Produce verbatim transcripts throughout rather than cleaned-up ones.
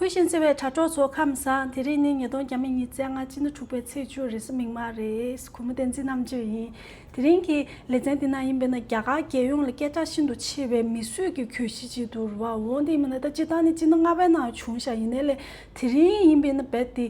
བཀྲ་ཤིས་བདེ་ལེགས་དྲ་གྲོགས་ཚོ། ཁམས་བཟང་། དེ་རིང་ནི་ཉིས་སྟོང་ཉི་ཤུ་རྩ་ལྔ་སྤྱི་ཟླ་དྲུག་པའི་ཚེས་བཅུ་རེས་གཟའ་མིག་དམར་རེད། གུས་མོ་བསྟན་འཛིན་རྣམ་དཔྱོད་ཡིན། དེ་རིང་གི་ལེ་ཚན་འདི་ནང་ཡིན་པས་ན། རྒྱ་གར་རྒྱལ་ཡོངས་ལ་སྐད་གྲགས་ཤིན་ཏུ་ཆེ་བའི་མི་གསོད་ཀྱི་གྱོད་གཞི་ཅིག་འདུག་ར་བ། འོ་འདི་ཡིན་པས་ན་ད་སྤྱིར་བཏང་ནི་སྤྱི་ཟླ་ལྔ་པའི་ནང་བྱུང་ཤག་ཡིན་ནའི་ལས་དེ་རིང་ཡིན་པས་ན་རྦད་དེ་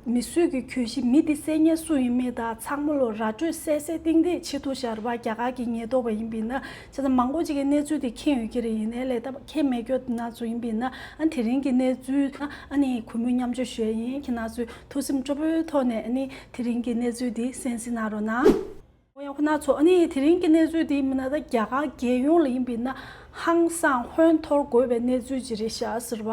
མི་གསོད་ཀྱི་གྱོད་གཞི། མི་དེ་བསད་མཁན་སུ་ཡིན་མིན་དང་། ཚང་མ་ལོ་ར་སྤྲོད་གསལ་གསལ་ཏིང་ཏིང་བྱེད་ཐུབ་ཤག་ར་བ། རྒྱ་གར་གྱི་ཉེན་རྟོག་པ་ཡིན་པས་ན། བྱས་ཙང་མང་པོ་ཅིག་གིས་གནས་ཚུལ་དེ་མཁྱེན་ཡོད་ཀྱི་རེད། ཡིན་ནའི་ལས་ད་མཁྱེན་མེད་མཁན་དེ་ཚོ་ཡིན་པས་ན། ཨ་དེ་རིང་གི་གནས་ཚུལ་ཨ་ནི་གུས་མོས་མཉམ་སྤྱོད་ཞུ་ཡ་ཡིན། ཁྱེད་རང་ཚོས་ཐུགས་སེམས་སྤྲོ་པོའི་ཐོག་ནས་ཨ་ནི་དེ་རིང་གི་གནས་ཚུལ་དེ་གསན་གཟིགས་གནང་རོགས་གནང་། འོ་ཡ་ཁོ་ན་ཚོ། ཨ་ནི་དེ་རིང་གི་གནས་ཚུལ་དེ་མིན་ན། ད་རྒྱ་གར་རྒྱལ་ཡོངས་ལ་ཡིན་པས་ན་ཧང་སང་ཧོན་ཐོར་དགོས་པའི་གནས་ཚུལ་ཅིག་རེད་ཤག་ཟེར་བ།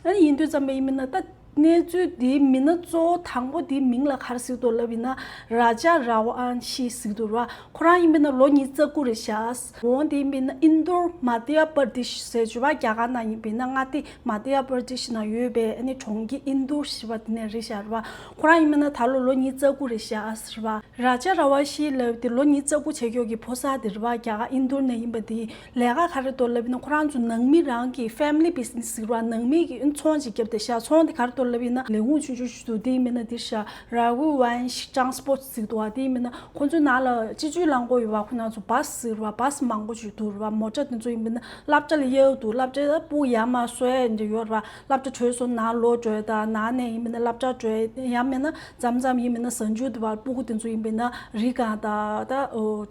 ཨ་ནི་ཡིན་དུས་ཙམ་པ་ཡིན་པས་ན། ད་གནས་ཚུལ་དེའི་མི་སྣ་གཙོ་བོ་དང་པོ་དེའི་མིང་ལ་ག་རེ་ཟེར་འདུག་ལབ་ཡིན་ན། རཱ་ཇ་ར་ཝན་ཤི་ཟེར་འདུག་ར། ཁོ་རང་ཡིན་པས་ན་ལོ་ཉི་ཤུ་རྩ་དགུ་རེད་ཤག་འོ་དེ་ཡིན་པས་ན་ཨིན་དོར་མ་དྷྱ་པར་དེཤ་ཟེར་བ། རྒྱ་གར་ནང་ཡིན་པས་ན། མངའ་སྡེ་མ་དྷྱ་པར་དེཤ་ནང་ཡོད་པའི་ཨ་ནི་གྲོང་ཁྱེར་ཨིན་དོར་ཞེས་པ་དེ་ནས་རེད་ཤག་ར་བ། ཁོ་རང་ཡིན་པས་ན་ད་ལོ་ལོ་ཉི་ཤུ་རྩ་དགུ་རེད་ཤག་ཟེར་བ། རཱ་ཇ་ར་ཝན་ཤི་ལབ་དེ་ལོ་ཉི་ཤུ་རྩ་དགུ་བྱས་ཀྱོག་གི་ཕོ་གསར་དེ་རེད་བ། རྒྱ་གར་ཨིན་དོར་ནས་ཡིན་པ་དེ། ལས་ཀ་ག་རེ་འདུག་ལབ་ཡིན་ན། ཁོ་རང་ཚོ་ནང་མི་རང་གི་ཕེ་མི་ལི་བི་ཛི་ནེ་སི་ཟེར་བ། ནང་མི་གི་ཚོང་ཅིག་བརྒྱབ་བསྡད་ཤག་འོ་དེ་ག་རེ་འདུག་ལབ་ཡིན་ན། ལས་ཁུངས་ཆུང་ཆུང་ཞིག་འདུག་དེ་ཡིན་པས་ན་དེ་ཤག་ར་གུ་ཝན་ཤི་ཊྲན་སི་པོར་ཊི་ཟེར་འདུག་བ། དེ་ཡིན་པས་ན་ཁོ་ཚོའི་ནང་ལ་སྤྱི་སྤྱོད་རླངས་འཁོར་ཡོད་བ། ཁོ་རང་ཚོ་བྷ་སི་ཟེར་བ། བྷ་སི་མང་པོ་ཞིག་འདུག་ར་བ། མོ་ཊ་དེ་ཚོ་ཡིན་པས་ན་སློབ་གྲྭ་ལ་གཡར་འདུག་སློབ་གྲྭ་ད་སྤུ་གུ་ཡར་མར་བཟོ་ཡ་འདྲ་ཡོད་ར་བ། སློབ་གྲྭ་གྲོལ་སོང་ནང་ལོག་འགྲོ་ཡ་དང་། ནང་ནས་ཡིན་པས་ན་སློབ་གྲྭ་འགྲོ་ཡ། ཡང་མིན་ན་མཚམས་མཚམས་ཡིན་མིན་ན་གཟའ་མཇུག་དེ་བར་སྤུ་གུ་དེ་ཚོ་ཡིན་པས་ན་རི་སྒང་དང་། ད་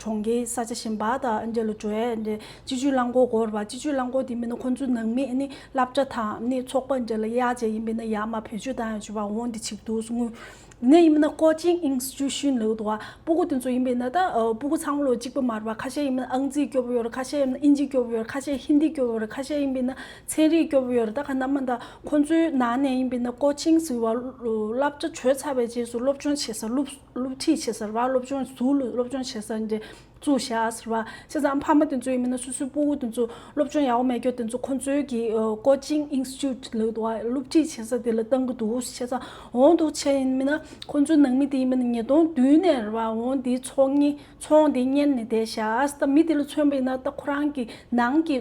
གྲོང་ཁྱེར་ས་ཆ་གཞན་པ་དང་འདྲ་ལ་འགྲོ་ཡ་འདྲ། སྤྱི་སྤྱོད་རླངས་འཁོར་དགོས་ར་བ། སྤྱི་སྤྱོད་རླངས་འཁོར་དེ་མིན་ན་ཁོང་ཚོའི་ནང་མི་ཨ་ནི་སློབ་གྲྭ་དང་ཨ་ནི་ཚོགས་པ་འདྲ་ལ་གཡར་བྱས་ཡིན་པས་ན་ཡར་མར་བེད་སྤྱོད་བཏང་ཡ་བྱས་པ། འོ་འདི་བྱེད་ཀྱི་འདུག་ངུ། དེ་ནས་ཡིན་པས་ན་ཀོ་ཅིང་ཨིན་སི་ཊི་ཊུ་ཤན་ལབ་འདུག་བ། སྤུ་གུ་དེ་ཚོ་ཡིན་པས་ན། ད་སྤུ་གུ་ཚང་མ་ལོ་གཅིག་པ་མ་རེད་བ། ཁ་ཤས་ཡིན་པས་ན་ཨང་རྩིས་སྐྱོ་པོ་ཡོད་རེད། ཁ་ཤས་ཡིན་པས་ན་ཨིན་ཇི་སྐྱོ་པོ་ཡོད་རེད། ཁ་ཤས་ཡིན་པས་ན་ཚན་རིག་སྐྱོ་པོ་ཡོད་རེད། ད་ག་ནམ་མ་ད་ཁོང་ཚོའི་ནང་ནས་ཡིན་པས་ན་ཀོ་ཅིང་ཟེར་བ། སློབ་གྲྭ་གྲོལ་ཚར་བའི་རྗེས་སུ་སློབ་སྦྱོང་བྱེད་ས། སློབ་སློབ་ཁྲིད་བྱེད་ས་རེད་བ། སློབ་སྦྱོང་ཟུར་ལ་སློབ་སྦྱོང་བྱེད་ས་འདི་བཙུགས་བཞག་ཟེར་བ། བྱས་ཙང་ཕ་མ་དེ་ཚོ་ཡིན་པས་ན་སོ་སོའི་སྤུ་གུ་དེ་ཚོ་སློབ་སྦྱོང་ཡག་པོ་མེད་ཀྱོག་དེ་ཚོ་ཁོང་ཚོའི་གི་ཀོ་ཅིང་ཨིན་སི་ཊི་ཊུ་ལབ་འདུག་བ། སློབ་ཁྲིད་བྱེད་ས་དེ་ལ་བཏང་གི་འདུག་བྱས་ཙང་འོ་འདུག་བྱས་ཡིན་པས་ན་ཁོང་ཚོའི་ནང་མི་དེ་ཡིན་པས་ན་ཉིས་སྟོང་བདུན་ནས་རེད་བ། འོ་འདི་ཚོང་གཉེར་ཚོང་དེ་གཉེར་ནས་བསྡད་ཤག་ད་མི་དེ་ལ་མཚོན་པ་ཡིན་ན། ད་ཁོ་རང་གི་ནང་གི་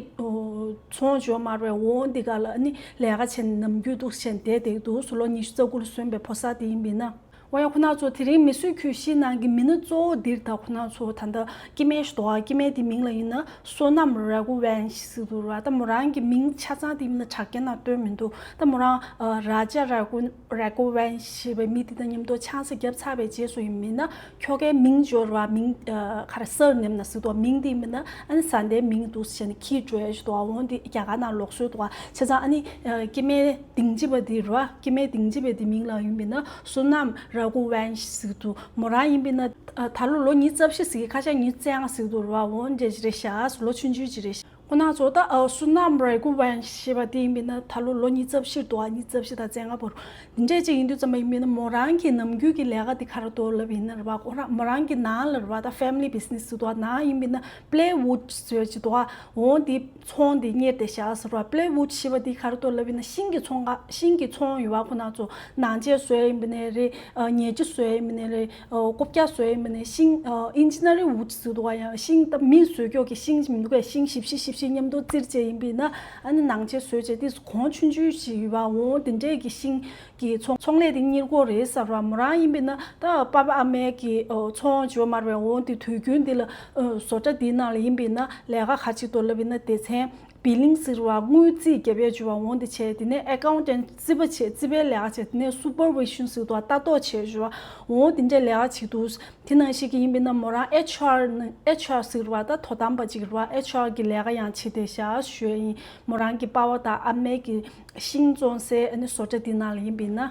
ཚོང་ཇོ་མར་བས་འོ་འདི་ག་ལ་ནི་ལས་ཀ་བྱས་ནས་ནམ་རྒྱུན་འདུག་བྱས་བསྡད་བསྡད་འདུག་སུ་ལོ་ཉི་ཤུ་རྩ་དགུ་ལ་སོན་པའི་ཕོ་གསར་དེ་ཡིན་པས་ན། འོ་ཡ་ཁོ་ན་ཚོ། དེ་རིང་མི་གསོད་གྱོད་གཞིའི་ནང་གི་མི་སྣ་གཙོ་བོ་འདིར་ད་ཁོ་ན་ཚོ་ད་ལྟ་སྐྱེ་དམན་ཞིག་འདུག་ཨ། སྐྱེ་དམན་དེ་མིང་ལ་ཡིན་ན་སོ་ནམ་ར་གུ་ཝན་ཤི་ཟེར་འདུག་ར། ད་མོ་རང་གི་མིང་ཆ་ཚང་དེ་མིན་ན་དྲ་རྒྱ་ནང་བཏོན་མི་འདུག་ད་མོ་རང་རཱ་ཇ་ར་གུ་ར་གུ་ཝན་ཤི་ཞེས་པའི་མི་དེ་དང་མཉམ་དུ་ཆང་ས་བརྒྱབ་ཚར་བའི་རྗེས་སུ་ཡིན་མིན་ན། ཁྱོ་གའི་མིང་འབྱོར་བ། མིང་ག་རེ་སར་ནེམ་ན་ཟེར་འདུག་མིང་དེ་མིན་ན་ཨ་ནི་བཟའ་ཟླའི་མིང་འདུག་ཟེར་ནས་ཁྱེར་འགྲོ་ཡ་ཞིག་འདུག་འོ་འདི་རྒྱ་གར་ནང་ལོགས་སྲོལ་འདུག་བྱས་ཙང་ཨ་ནི་སྐྱེ་དམན་སྡིངས་ཆ་པ་དེ་རེད་བ། སྐྱེ་དམན་སྡིངས་ཆ་པ་དེ་མིང་ལ་ཡིན་པས་ན་སོ་ནམ་ར་གུ་ཝན་ཤི་ཟེར་འདུག་མོ་རང་ཡིན་པས་ན་ད་ལོ་ལོ་ཉི་ཤུ་རྩ་བཞི་ཟེར་གི། ཁ་ཤས་ཉི་ཤུ་རྩ་ལྔ་ཟེར་གི་འདུག་རེད་བ། འོ་འདྲ་ཞིག་རེད་ཤག་ལོ་ཆུང་ཆུང་ཅིག་རེད་ཤག་ཁོ་ན་ཚོ་ད་ཨ་སོ་ནམ་ར་གུ་ཝན་ཤི་ཞེས་པ་དེ་ཡིན་པས་ན་ད་ལོ་ལོ་ཉི་ཤུ་རྩ་བཞི་འདུག་ཨ། ཉི་ཤུ་རྩ་བཞི་དང་རྩ་ལྔ་བར་དུ་འདི་འདྲས་ཅིག་ཡིན་དུས་ཙམ་པ་ཡིན་པས་ན། མོ་རང་གི་ནམ་རྒྱུན་གྱི་ལས་ཀ་དེ་ག་རེ་འདུག་ལབ་ཡིན་ན་རེད་བ། ཁོ་རང་མོ་རང་གི་ནང་ལ་རེད་བ། ད་ཕེ་མི་ལི་བི་ཛི་ནེ་སི་ཟེར་འདུག་ཨ། ནང་ཡིན་པས་ན་པི་ལེ་ཝུད་ཟེར་ཅིག་འདུག་ཨ། འོ་འདི་ཚོང་འདི་གཉེར་བསྡད་ཤག་ཟེར་བ། པི་ལེ་ཝུད་ཞེས་པ་འདི་ག་རེ་འདུག་ལབ་ཡིན་ན་ཤིང་གི་ཚོང་ཁང་། ཤིང་གི་ཚོང་ཡོད་བ། ཁོ་ན་ཚོ་ནང་ཆས་བཟོ་ཡ་ཡིན་པ་ནའི་རེད། ཉལ་ཆས་བཟོ་ཡ་ཡིན་པ་ནའི་རེད། ཨོ། རྐུབ་བཀྱག་བཟོ་ཡ་མིན་ནས་ཤིང་། ཨོ། ཨིན་ཇི་ནི་རིང་ཝུད་ཟེར་འདུག་ག་ཡང་ཤིང་ད་མིས་བཟོས་ཀྱོག་གི་ཤིང་ཞིག་མི་འདུག་ག་ཤིང་བཞི་བཞི་བཞི་བཞི་མཉམ་དུ་བཙིར་བྱས་ཡིན་པས་ན། ཨ་ནི་ནང་ཆས་བཟོས་བྱས་དེ་གོང་ཆུང་ཆུང་ཞིག་ཡོད་པ། འོ་དེ་འདྲས་ཀྱི་ཤིང་གི་ཚོང་ཚོང་ལས་དེ་གཉེར་གྱི་ཡོད་རེད་ཟེར་བ། མོ་རང་ཡིན་པས་ན་ད་པ་ཕ་ཨ་མའི་གི། ཨོ། ཚོང་ཇོ་མར་བས། འོ་དེ་དུས་རྒྱུན་དེ་ལ། ཨོ། བཟོ་གྲྭ་དེའི་ནང་ལ་ཡིན་པས་ན་ལས་ཀ་ག་རེ་བྱེད་འདུག་ལབ་ཡིན་ན་སྡེ་ཚན། བི་ལིང་ཟེར་བ། དངུལ་རྩིས་རྒྱབ་ཡ་བྱས་པ། འོ་འདི་བྱས། དེ་ནས་ཨེ་ཀའུན་ཊེན་ཊི་རྩིས་པ་བྱས། རྩིས་པའི་ལས་ཀ་བྱས། དེ་ནས་སུ་པར་ཝི་ཤན་ཟེར་བ། ལྟ་རྟོག་བྱས་བྱས་པ། འོ་འདི་འདྲའི་ལས་ཀ་བྱེད་འདུག་དེ་ནང་བཞིན་གྱི་ཡིན་པས་ན་མོ་རང་ཨེཆ་ཨར་ནི། ཨེཆ་ཨར་ཟེར་བ་ད་དོ་དམ་པ་ཅིག་རེད་བ། ཨེཆ་ཨར་གྱི་ལས་ཀ་ཡང་བྱེད་བསྡད་ཤག་ཞུ་ཡ་ཡིན། མོ་རང་གི་པ་ཕ་དང་ཨ་མའི་གི་ཤིང་བཙོང་སའི་ཨ་ནི་བཟོ་གྲྭ་འདི་ནང་ལ་ཡིན་པས་ན།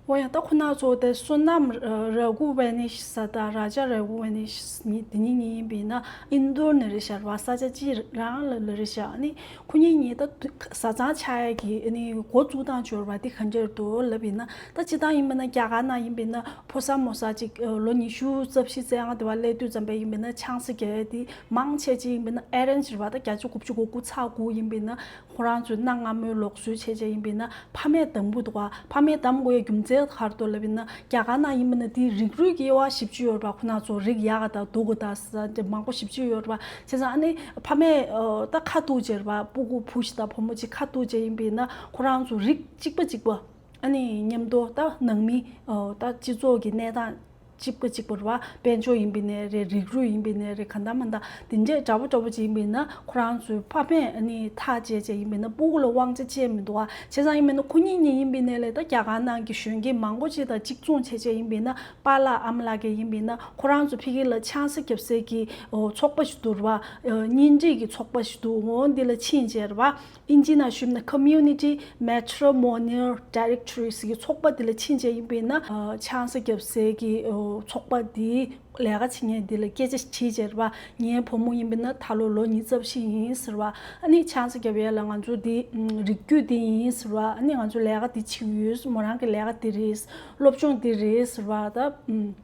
འོ་ཡ། ད་ཁོ་ན་ཚོ་དེ་སོ་ནམ་ར་གུ་ཝེ་ནི་ཤི་ས་དང་རཱ་ཇ་ར་གུ་ཝེ་ནི་ཤི་ནི་དེ་གཉིས་གཉིས་ཡིན་པས་ན་ཨིན་དོར་ནས་རེད་ཤག་རེད་བ། ས་ཆ་གཅིག་རང་ལ་ལ་རེད་ཤག་ཨ་ནི་ཁོ་གཉིས་གཉིས་ད་དུ་བཟའ་ཚང་ཆགས་ཡ་གི་ཨ་ནི་འགོ་བཙུགས་སྟངས་འབྱོར་བ་དེ་ག་འདྲ་འདུག་ལབ་ཡིན་ན། ད་སྤྱིར་བཏང་ཡིན་པས་ན་རྒྱ་གར་ནང་ཡིན་པས་ན་ཕོ་གསར་མོ་གསར་ཅིག་ལོ་ཉི་ཤུ་རྩ་བཞི་རྩ་ལྔ་དེ་བ་སླེབས་དུས་ཙམ་པ་ཡིན་པས་ན་ཆང་ས་རྒྱག་ཡ་དེ་མང་ཆེ་ཅིག་ཡིན་པས་ན་ཨེ་རེན་ཇི་རེད་བ། ད་བརྒྱ་ཆ་དགུ་བཅུ་གོ་དགུ་ཚེག་དགུ་ཡིན་པས་ན། ཁོ་རང་ཚོའི་གནའ་སྔ་མོའི་ལུགས་སྲོལ་བྱས་བྱས་ཡིན་པས་ན་ཕ་མས་འདམ་དགོས་འདུག་ག་ཕ་མས་འདམ་དགོས་ཡ་རྒྱུ་མཚན་ དེ་གར་དུ་ལབ་ཡིན་ན་རྒྱ་གར་ནང་ཡིན་པ་ན་དེ་རིགས་རུས་ཀྱི་དབྱེ་བ་ཞེ་པོ་ཅིག་ཡོད་རེད་པ། ཁོ་རང་ཚོ་རིགས་ཡག་ག་དང་སྡུག་ག་དང་ཟེར་དེ་མང་པོ་ཞེ་པོ་ཅིག་ཡོད་རེད་པ། བྱས་ཙང་ཨ་ནི་ཕ་མས་ཨ་ད་ཁ་ཐུག་བྱས་རེད་པ། སྤུ་གུ་བུ་ཞིག་དང་བུ་མོ་ཅིག་ཁ་ཐུག་བྱས་ཡིན་པ་ཡིན་ན་ཁོ་རང་ཚོ་རིགས་གཅིག་པ་གཅིག་པ། ཨ་ནི་མཉམ་དུ་ད་ནང་མི་ཨ་ད་སྤྱི་ཚོགས་ཀྱི་གནས་སྟངས་གཅིག་པ་གཅིག་པ་རེད་པ། དཔལ་འབྱོར་ཡིན་པ་ནའི་རེད། རིགས་རུས་ཡིན་པ་ནའི་རེད། གང་ལྟར་མ་ལྟར་དེ་འདྲས་འདྲ་པོ་འདྲ་པོ་ཅིག་ཡིན་པ་ཡིན་ན་ཁོ་རང་ཚོའི་ཕ་མས་ཨ་ནི་ཐག་བཅད་བྱས་ཡིན་པ་ཡིན་ན་སྤུ་གུ་ལ་དབང་ཆ་བཅད་མི་འདུག་ཨ། བྱས་ཙང་ཡིན་པ་ཡིན་ན་ཁོ་གཉིས་གཉིས་ཡིན་པ་ཡིན་ནའི་ལས་ད་རྒྱ་གར་ནང་གི་གཞོན་སྐྱེས་མང་པོ་ཅིག་དང་གཅིག་མཚུངས་བྱས་བྱས་ཡིན་པ་ཡིན་ན་པཱ་ལགས་ཨ་མ་ལགས་ཀྱིས་ཡིན་པ་ཡིན་ན་ཁོ་རང་ཚོ་ཕ་གི་ལ་ཆང་ས་བརྒྱབ་སའི་གི་ཨོ་ཚོགས་པ་ཞིག་འདུག་རེད་པ། ཨ་གཉེན་སྒྲིག་གི་ཚོགས་པ་ཞིག་འདུག་འོ་འདི་ལ་ཕྱིན་བྱས་རེད་པ། ཨིན་ཇི་ནང་ཞུས་ན་Community Matrimonial Directories གི་ཚོགས་པ་འདི་ལ་ཕྱིན་བྱས་ཡིན་པ་ཡིན་ན་ཨ་ཆང་ས་བརྒྱབ་སའི་གི་ཨོ་ཚོགས་པ་འདིའི་ལས་ཀ་བྱེད་མཁན་འདི་ལ་སྐད་ཆ་དྲིས་བྱས་རེད་པ། ངའི་བུ་མོ་ཡིན་པ་ཡིན་ན་ད་ལོ་ལོ་ཉི་ཤུ་རྩ་བཞི་ཡིན་ཟེར་བ། ཨ་ནི་ཆང་ས་བརྒྱབ་ཡས་ལ་ང་ཚོ་འདི་ཨམ་རིགས་རྒྱུད་འདི་ཡིན་ཟེར་བ། ཨ་ནི་ང་ཚོ་ལས་ཀ་འདི་བྱེད་ཀྱི་ཡོད། མོ་རང་གི་ལས་ཀ་འདི་རེད། སློབ་སྦྱོང་འདི་རེད་ཟེར་བ། ད་ཨམ་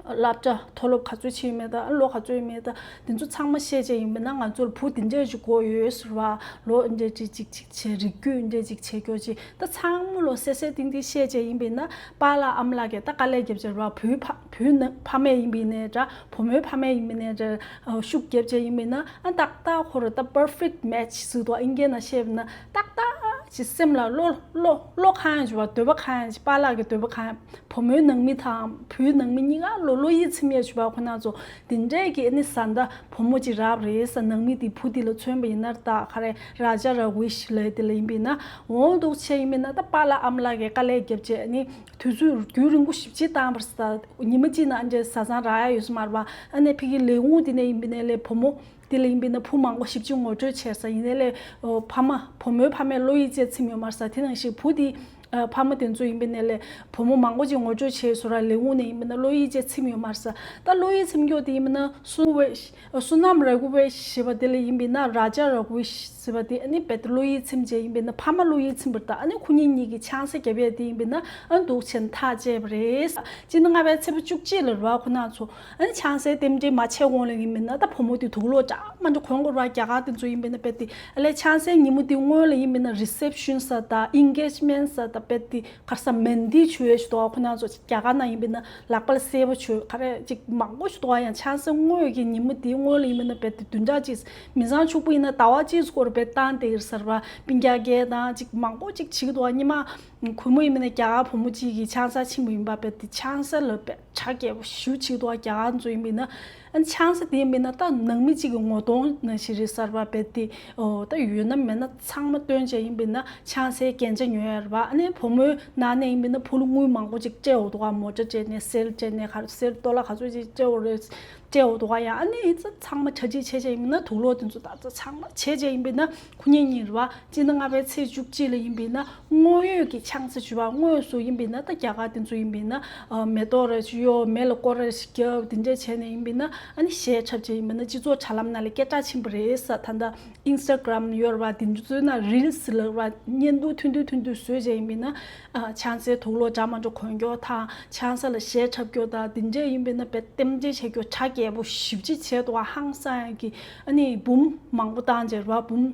སློབ་གྲྭ་མཐོ་སློབ་ག་ཚོད་ཕྱིན་མེད་ད་ལོ་ག་ཚོད་ཡིན་མེད་ད་དེ་ཚོ་ཚང་མ་བཤད་བྱས་ཡིན་པ་ན་ང་ཚོར་བུ་དེ་འདྲས་ཞིག་དགོས་ཡོད་ཟེར་བ། ལོ་འདྲས་ཅིག་ཅིག་ཅིག་བྱས། རིགས་རྒྱུད་འདྲས་ཅིག་བྱས་ཀྱོག་ཅིག་ད་ཚང་མ་ལོ་གསལ་གསལ་ཏིང་ཏིང་བཤད་བྱས་ཡིན་པ་ན་པཱ་ལགས་ཨ་མ་ལགས་ཀྱིས་ད་དཀའ་ལས་བརྒྱབ་བྱས་རེད་བ། བུའི་ཕ་བུའི་ནང་ཕ་མས་ཡིན་པ་ཡིན་ནའི་འདྲ། བུ་མོའི་ཕ་མས་ཡིན་པ་ཡིན་ནའི་འདྲ། ཤུགས་བརྒྱབ་བྱས་ཡིན་པ་ན་ཨ་ཏག་ཏག་ཁོ་ར་ད་perfect match ཟེར་འདུག་ཨིན་སྐད་ནང་བཤད་པ་ན་ཏག་ཏག་ཅིག་སེམས་ལ་བློ་བློ་བློ་གང་ཡང་བྱུང་བ། འདོད་པ་གང་ཡང་བྱུང་། པཱ་ལགས་ཀྱི་འདོད་པ་གང་ཡང་། བུ་མོའི་ནང་མི་དང་བུའི་ནང་མི་གཉིས་ཀ་ལོ་བློ་ཡིད་ཚིམ་ཡས་བྱུང་བ། ཁོ་ན་ཚོ་དེ་འདྲས་ཀྱི་ཨ་ནི་བཟའ་ཟླ་བུ་མོ་གཅིག་རག་རེད་ཟེར། ནང་མི་དེ་བུ་དེ་ལ་མཚོན་པ་ཡིན་ན་ད་ག་རེ་Raja Raghvesh ལབ་དེ་ལ་ཡིན་པ་ཡིན་ན་འོང་འདུག་བྱས་ཡིན་པ་ཡིན་ན་ད་པཱ་ལགས་ཨ་མ་ལགས་ཀྱིས་དཀའ་ལས་བརྒྱབ་བྱས་ཨ་ནི་དུས་ཚོད་རྒྱུན་རིང་པོ་ཞེ་པོ་ཅིག་བཏང་བ་རེད་ཟེར། ཉི་མ་གཅིག་ནང་ཨ་འདྲས་བཟའ་ཚང་རག་ཡ་ཡོད་ས་མ་རེད་པ། ཨ་ནི་ཕ་གི་ལས་ཁུངས་དེ་ནས་ཡིན་པ་ཡིན་ནའི་ལས་བུ་མོ་དེ་ལ་ཡིན་པ་ཡིན་ན་བུ་མང་པོ་ཞེ་པོ་ཅིག་ངོ་སྤྲོད་བྱས་ས་ཡིན་ནའི་ལས་ཕ་མ་བུ་མོའི་ཕ་མས་བློ་ཡིད་ཆེས་ཚིམ་ཡོད་མ་རེད་ཟེར། དེ་ནང་བཞིན་བུ་དེ་ཨ་ཕ་མ་དེ་ཚོ་ཡིན་པ་ཡིན་ནའི་ལས་བུ་མོ་མང་པོ་ཅིག་ངོ་སྤྲོད་བྱས་བཟོ་འདྲ་ལས་ཁུངས་ནས་ཡིན་པ་ཡིན་ན་བློ་ཡིད་ཆེས་ཚིམ་ཡོད་མ་རེད་ཟེར། ད་བློ་ཡིད་ཚིམ་ཀྱོག་དེ་ཡིན་པ་ཡིན་ན་སུ་ཝེ་ཤི་ཨ་སུ་ནམ་ར་གུ་ཝེ་ཤི་ཞེས་པ་དེ་ལ་ཡིན་པ་ཡིན་ན་རཱ་ཇ་ར་གུ་ཝེ་ཤི་ཟེར་བ་དེ་ཨ་ནི་རྦད་དེ་བློ་ཡིད་ཚིམ་བྱས་ཡིན་པ་ཡིན་ན་ཕ་མ་བློ་ཡིད་ཚིམ་པ་རེད། ད་ཨ་ནི་ཁོ་གཉིས་གཉིས་ཀྱིས་ཆང་ས་བརྒྱབ་ཡས་དེ་ཡིན་པ་ཡིན་ན་ཨ་འདུག་བྱས་ནས་ཐག་བཅད་པ་རེད། སྤྱི་ཟླ་ལྔ་པའི་ཚེས་པ་བཅུ་གཅིག་ལ་རེད་བ། ཁོ་ན་ཚོ་ཨ་ནི་ཆང་སའི་རྟེན་འབྲེལ་མ་བྱས་གོང་ལ་ཡིན་པ་ཡིན་ན་ད་བུ་མོ་དེ་དུག་ལོག་འདྲ་མ་འདྲ་གོན་དགོས་རེད་བ། རྒྱ་གར་དེ་ཚོ་ཡིན་པ་ཡིན་ན་རྦད་དེ་ཨ་ལས་ཆང་སའི་ཉིན་མོ་དེ་སྔོན་ལ་ཡིན་པ་ཡིན་ན་རི་སེབ་ཤན་ཟེར་དང་ཨིན་གེཇ་མེན་ཊི་ཟེར་དང་རྦད་དེ་ག་རེ་ཟེར་མན་དི་བྱུག་ཡས་ཞིག་འདུག་བ། ཁོ་ན་ཚོ་རྒྱ་གར་ནང་ཡིན་པ་ཡིན་ན་ལག་པ་ལ་སེར་པོ་བྱུག་ག་རེ་ཅིག་མང་པོ་ཞིག་འདུག་བ། ཡང་ཆང་ས་སྔོན་གྱི་ཉིན་མོ་དེའི་སྔོན་ལ་ཡིན་པ་ཡིན་ན་རྦད་དེ་བདུན་ཕྲག་གཅིག་མི་ཚང་ཕྱུག་པོ་ཡིན་ན་ཟླ་བ་གཅིག་སྐོར་རྦད་བཏང་བསྡད་ཀྱི་རེད་ཟེར་བ། སྤུན་ཀྱག་སྐད་དང་ཅིག་མང་པོ་ཅིག་བྱེད་ཀྱི་འདུག་བ། ཉི་མ་གུས་མོ་ཡིན་པ་ཡིན་ན་རྒྱ་གར་བུ་མོ་གཅིག་གིས་ཆང་ས་ཕྱིན་པ་ཡིན་པ། རྦད་དེ་ཆང་ས་ལ་རྦད་གྲ་རྒྱས་པོ་ཞེ་པོ་བྱེད་ཀྱི་འདུག་བ། རྒྱ་གར་ཚོ་ཡིན་པ་ཡིན་ན་ཨ་ནི་ཆང་ས་དེ་ཡིན་པ་ཡིན་ན་ད་ནང་མི་གཅིག་གི་ངོ་གདོང་ནང་བཞིན་རེད་ཟེར་བ། རྦད་དེ་ཨོ་ད་ཡོད་ན་མེད་ན་ཚང་མ་སྟོན་བྱས་ཡིན་པ་ཡིན་ན་ཆང་སའི་རྒྱན་ཆ་ཉོ་ཡ་རེད་བ། ཨ་ནི་བུ་མོའི་ནང་ནས་ཡིན་པ་ཡིན་ན་བུ་ལ་དངུལ་མང་པོ་ཅིག་སྤྲད་འོ་འདུག་བ། མོ་ཊ་སྤྲད་ནས་གསེར་སྤྲད་ནས་ག་རེ་གསེར་ཏོ་ལ་ག་ཚོད་ཅིག་སྤྲད་འོ་རེད། སྤྲད་འོ་འདུག་བ། ཡང་ཨ་ནི་ཚང་མ་གྲ་སྒྲིག་བྱས་བྱས་ཡིན་པ་ཡིན་ན་དུག་ལོག་དེ་ཚོ་ད་ཚང་མ་བྱས་བྱས་ཡིན་པ་ཡིན་ན་ཁོ་གཉིས་གཉིས་རེད་བ། སྤྱི་ཟླ་ལྔ་པའི་ཚེས་བཅུ་གཅིག་ལ་ཡིན་པ་ཡིན་ན་དངོས་ཡོད་ཀྱི་ཆང་ས་བྱུག་པ། དངོས་སུ་ཡིན་པ་ཡིན་ན་ད་རྒྱ་གར་དེ་ཚོ་ཡིན་པ་ཡིན་ན་ཨ་མེ་ཏོག་རེ་ཞིག་གཡོ། མེ་ལ་སྐོར་ར་ཞིག་བརྒྱབ། དེ་འདྲས་བྱས་ནས་ཡིན་པ་ཡིན་ན་ཨ་ནི་གཞས་འཁྲབ་བྱས་ཡིན་པ་ཡིན་ན་སྤྱི་ཚོགས་དྲ་ལམ་ནང་ལ་སྐད་གྲགས་ཆེན་པོ་རེད་ཟེར། ད་ལྟ་ཨིན་སི་ཊ་གྷ་རམ་ཡོད་རེད་བ། དེ་ཚོའི་ནང་རིལ་སི་ལབ་རེད་བ། བརྙན་ཐུང་ཐུང་ཐུང་ཐུང་ཐུང་བཟོས་བྱས་ཡིན་པ་ཡིན་ན་ཨ་ཆང་སའི་དུག་ལོག་འདྲ་མ་འདྲ་གོན་ཀྱོག་དང་ཆང་ས་ལ་གཞས་འཁྲབ་ཀྱོག་དང་དེ་འདྲས་ཡིན་པ་ཡིན་ན་རྦད་རྟེན་འབྲེལ་བྱས་ཀྱོག་གྲ་རྒྱས་པོ་ཞེ་པོ་ཅིག་བྱས་འདུག་བ། ཧང་སང་ཡག་གི་ཨ་ནི་འབུམ་མང་པོ་བཏང་བྱས་རེད་བ། འབུམ།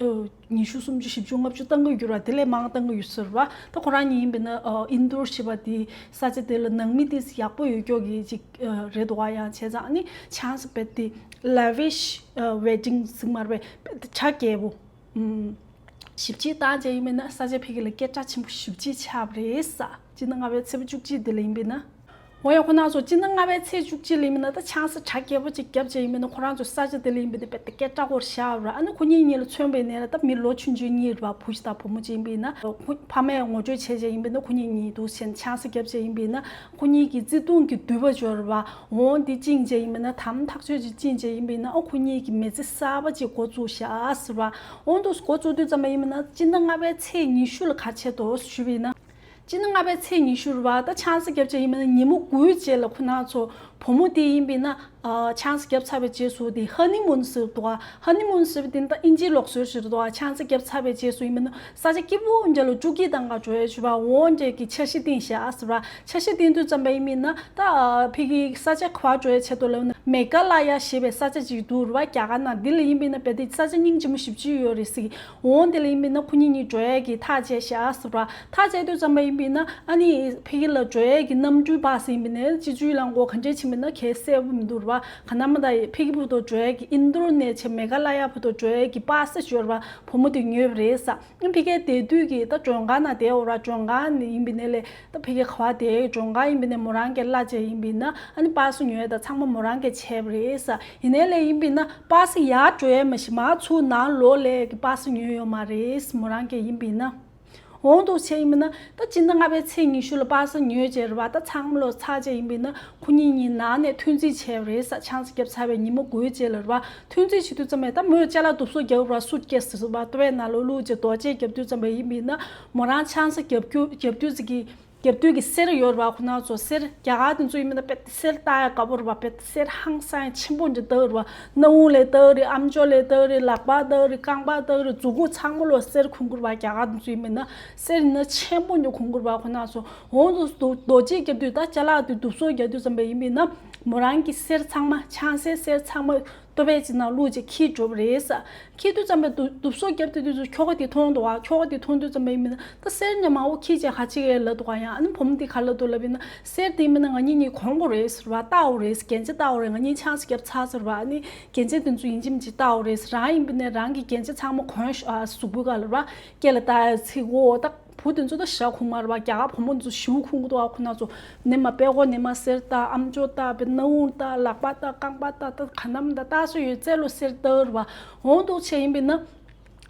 ཨོ། ཉི་ཤུ་སུམ་ཅུ་བཞི་བཅུ་ལྔ་བཅུ་བཏང་གི་ཡོད་ར། དེ་ལས་མང་བཏང་གི་ཡོད་ཟེར་བ། ད་ཁོ་རང་ཉིད་ཡིན་པས་ན་ཨོ་ཨིན་དོར་ཞེས་པ་དེ་ས་ཆ་དེ་ལ་ནང་མི་དེ་ཡག་པོ་ཡོད་ཀྱོག་གི་ཅིག་ཨ་རེད་འདུག་བ། ཡང་བྱས་ཙང་ཨ་ནི་ཆང་ས་རྦད་དེ་ལ་བིཤ་ཨ་ཝེ་ཌིང་ཟེར་མ་རེད་པས། རྦད་དེ་གྲ་རྒྱས་པོ་ཨུམ་ཞེ་པོ་ཅིག་བཏང་བྱས་ཡིན་པས་ན་ས་ཆ་ཕ་གི་ལ་སྐད་གྲགས་ཆེན་པོ་ཞེ་པོ་ཅིག་ཆགས་པ་རེད་ས། སྤྱི་ཟླ་ལྔ་པའི་ཚེས་པ་བཅུ་གཅིག་དེ་ལ་ཡིན་པས་ན། འོ་ཡ། ཁོ་རང་ཚོ་སྤྱི་ཟླ་ལྔ་པའི་ཚེས་བཅུ་གཅིག་ལ་ཡིན་པས་ན་ད་ཆང་ས་གྲ་རྒྱས་པོ་ཅིག་བརྒྱབ་བྱས་ཡིན་པས་ན་ཁོ་རང་ཚོ་ས་ཆ་དེ་ལ་ཡིན་པས་ན་རྦད་དེ་སྐད་གྲགས་སྐོར་བཞག་ར། ཨ་ནི་ཁོ་གཉིས་གཉིས་ལ་མཚོན་པ་ཡིན་ན་ད་མི་ལོ་ཆུང་ཆུང་གཉིས་རེད་བ། བུ་ཞིག་དང་བུ་མོ་གཅིག་ཡིན་པས་ན་ཁོ་ཕ་མས་ངོ་སྤྲོད་བྱས་བྱས་ཡིན་པས་ན་ཁོ་གཉིས་གཉིས་འདུག་བྱས་ནས་ཆང་ས་བརྒྱབ་བྱས་ཡིན་པས་ན་ཁོ་གཉིས་ཀྱི་བརྩེ་དུང་གི་མདུད་པ་འབྱོར་བ། འོ་འདི་བཅིངས་བྱས་ཡིན་པས་ན་དམ་ཐག་ཆོད་ཅིག་བཅིངས་བྱས་ཡིན་པས་ན་ཨ་ཁོ་གཉིས་ཀྱི་མི་ཚེ་གསར་པ་ཅིག་འགོ་བཙུགས་བཞག་ཟེར་བ། འོ་འདུག་འགོ་བཙུགས་དུས་ཙམ་པ་ཡིན་པས་ན་སྤྱི་ཟླ་ལྔ་པའི་ཚེས་ཉི་ཤུ་ལ་ག་རེ་བྱས་འདུག་ཞུས་པ་ཡིན་ན། སྤྱི་ཟླ་ལྔ་པའི་ཚེས་ཉི་ཤུ་རེད་བ། ད་ཆང་ས་བརྒྱབ་བྱས་ཡིན་པས་ན་ཉིན་མོ་དགུའི་རྗེས་ལ་ཁོ་རང་ཚོ་ བུ་མོ་དེ་ཡིན་པས་ན། ཨ། ཆང་ས་བརྒྱབ་ཚར་བའི་རྗེས་སུ་དེ་ཧ་ནི་མུན་ཟེར་འདུག་ག་ཧ་ནི་མུན་ཟེར་བ་དེ་ད་ཨིན་ཇིའི་ལུགས་སྲོལ་ཞིག་རེད་འདུག་ག་ཆང་ས་བརྒྱབ་ཚར་བའི་རྗེས་སུ་ཡིན་པས་ན་ས་ཆ་སྐྱིད་པོ་འདྲ་ལ་ཆུ་སྐྱིད་དང་ག་འགྲོ་ཡ་ཞུ་བ་འོང་འདྲ་གི་འཆར་གཞི་བཏིང་བཞག་ཟེར་བ། འཆར་གཞི་བཏིང་དུས་ཙམ་པ་ཡིན་པས་ན་ད་ཕ་གི་ས་ཆ་ག་པར་འགྲོ་ཡ་ཆེད་དུ་ལབ་ན་མེ་ག་ལ་ཡ་ཞེས་པའི་ས་ཆ་ཅིག་འདུག་རེད་བ། རྒྱ་གར་ནང་འདི་ལ་ཡིན་པས་ན་རྦད་དེ་ས་ཆ་སྙིང་རྗེ་མོ་ཞེ་པོ་ཅིག་ཡོད་རེད་ཟེར་གི་འོང་། དེ་ལ་ཡིན་པས་ན་ཁོ་གཉིས་གཉིས་འགྲོ་ཡ་གི་ཐག་བཅད་བཞག་ཟེར་བ། ཐག་བཅད་དུས་ཙམ་པ་ཡིན་པས་ན་ཨ་ནི་ཕ་གི་ལ་འགྲོ་ཡས་ཀྱི་གནམ་གྲུའི་པ་སི་ཡིན་པས་ན་སྤྱི་སྤྱོད་རླངས་འཁོར་ག་འདྲས་ཕྱིན་པས་ན་གལ་གསལ་པོ་མི་འདུག་རེད་བ། ག་ན་མ་ད་ཕ་གི་བར་དུ་འགྲོ་ཡས་ཀྱི་ཨིན་དོར་ནས་བྱས་མེ་ག་ལ་ཡ་བར་དུ་འགྲོ་ཡས་ཀྱི་པ་སི་ཞོར་བ་བུ་མོ་དེ་ཉོས་པ་རེད་ས། ཨ་ཕ་གིར་བསྡད་དུས་ཀྱི་ད་མགྲོན་ཁང་ནང་བསྡད་འོ་ར། མགྲོན་ཁང་ནས་ཡིན་པས་ན་ལས་ད་ཕ་གི་ག་པར་བསྡད་མགྲོན་ཁང་ཡིན་པས་ན་མོ་རང་གིས་གླ་བྱས་ཡིན་པས་ན་ཨ་ནི་པ་སི་ཉོ་ཡས་ད་ཚང་མ་མོ་རང་གིས་བྱས་པ་རེད་ས། ཡིན་ནའི་ལས་ཡིན་པས་ན་པ་སི་ཡར་འགྲོ་ཡས་མ་གཞི་མར་ཚུར་ནང་ལོགས་ལས་ཀྱི་པ་སི་ཉོས་ཡོད་མ་རེད་མོ་རང་གིས་ཡིན་པས་ན། འོང་འདུག་བྱས་ཡིན་པས་ན་ད་སྤྱི་ཟླ་ལྔ་པའི་ཚེས་ཉི་ཤུ་ལ་པ་སི་ཉོས་བྱས་རེད་བ། ད་ཚང་མ་ལོ་ཚར་བྱས་ཡིན་པས་ན་ཁོ་གཉིས་གཉིས་ནང་ནས་ཐོན་རྩིས་བྱས་པ་རེད་ས། ཆང་ས་བརྒྱབ་ཚར་བའི་ཉིན་མོ་དགུའི་རྗེས་ལ་རེད་བ། ཐོན་རྩིས་བྱེད་དུས་ཙམ་པས་ད་མོས་ཅ་ལག་སྡུག་སོ་རྒྱབ་རེད་བ། སུཊ་ཀེ་སི་རེད་བ། ལྟོ་བའི་ནང་ལོགས་བླུགས་བྱས་རྡོ་གཅལ་རྒྱབ་དུས་ཙམ་པ་ཡིན་པས་ན་མོ་རང་ཆང་ས་རྒྱབ་རྒྱུ་རྒྱབ་དུས་ཙམ་གྱི་རྒྱབ་དུས་ཀྱི་གསེར་ཡོད་རེད་བ། ཁོ་ན་ཚོ་གསེར་རྒྱ་གར་དེ་ཚོ་ཡིན་པས་ན་དཔེ་གསེར་བཏགས་ཡ་དགའ་པོ་རེད་བ། དཔེ་གསེར་ཧང་སང་ཆེན་པོ་འདྲ་བཏགས་རེད་བ། སྣ་བུག་ལ་བཏགས་རེད། ཨམ་ཅོག་ལ་བཏགས་རེད། ལག་པ་བཏགས་རེད། རྐང་པ་བཏགས་རེད། མཛུབ་གུ་ཚང་མ་ལོ་གསེར་གོན་གྱི་རེད་བ། རྒྱ་གར་དེ་ཚོ་ཡིན་པས་ན་གསེར་ཡིན་ན་ཆེན་པོ་འདྲ་གོན་གྱི་རེད་བ། ཁོ་ན་ཚོ་འོང་དུ་རྡོ་རྡོ་གཅལ་རྒྱབ་དུས་ད་ཅ་ལག་དེ་སྡུག་སོ་རྒྱག་དུས་ཙམ་པ་ཡིན་པས་ན་མོ་རང་གི་གསེར་ཚང་མ་ཆང་སའི་གསེར་ཚང་མ་ལྟོ་བའི་ཅིག་ནང་བླུགས་བྱས་འཁྱེར་འགྲོ་བ་རེད་ས། འཁྱེར་དུས་ཙམ་པའི་སྡུག་སྡུག་སོ་རྒྱབ་དུས་དུས་སུ་ཁྱོ་ག་དེ་མཐོང་འདུག་བ། ཁྱོ་ག་དེ་མཐོང་དུས་ཙམ་པའི་མི་ན་ད་གསེར་ཉ་མང་པོ་འཁྱེར་བྱས་ཧ་ཅི་གེ་ལབ་འདུག་བ། ཡང་ཨ་ནི་བུ་མོ་དེ་ག་ལབ་འདུག་ལབ་ཡིན་ན་གསེར་དེ་མི་ན་ང་གཉིས་གཉིས་གོན་དགོས་རེད་ཟེར་བ། བཏགས་དགོས་རེད། རྒྱན་ཆ་བཏགས་དགོས་རེད། ང་གཉིས་ཆང་ས་རྒྱབ་ཚར་ཟེར་བ། ཨ་ནི་རྒྱན་ཆ་དེ་ཚོ་ཡིན་གཅིག་མིན་གཅིག་བཏགས་དགོས་རེད། རང་ཡིན་པ་ན་རང་གི་རྒྱན་ཆ་ཚང་མ་གོན་ཤོག་ཨ། གཟུགས་པོའི་སྒང་ལ་ར་སྐེ་ལ་བཏགས་ཡ་ཚིགས་འོ་ད། བུ་དེ་ཚོ་ད་ཞྭ་གོན་མ་རེད་བ། རྒྱ་གར་བུ་མོ་དེ་ཚོ་ཞྭ་གོན་གི་འདུག་བ། ཁོ་ན་ཚོ་ནི་མ་པད་ཀོ་ནི་མ་གསེར་བཏགས། ཨམ་ཅོག་བཏགས། པད་སྣ་བུག་བཏགས། ལག་པ་བཏགས། རྐང་པ་བཏགས། ད་ག་ནམ་ད་བཏགས་སྲོལ་ཡོད་ཚད་ལོ་གསེར་བཏགས་རེད་བ། འོང་འདུག་བྱས་ཡིན་པས་ན་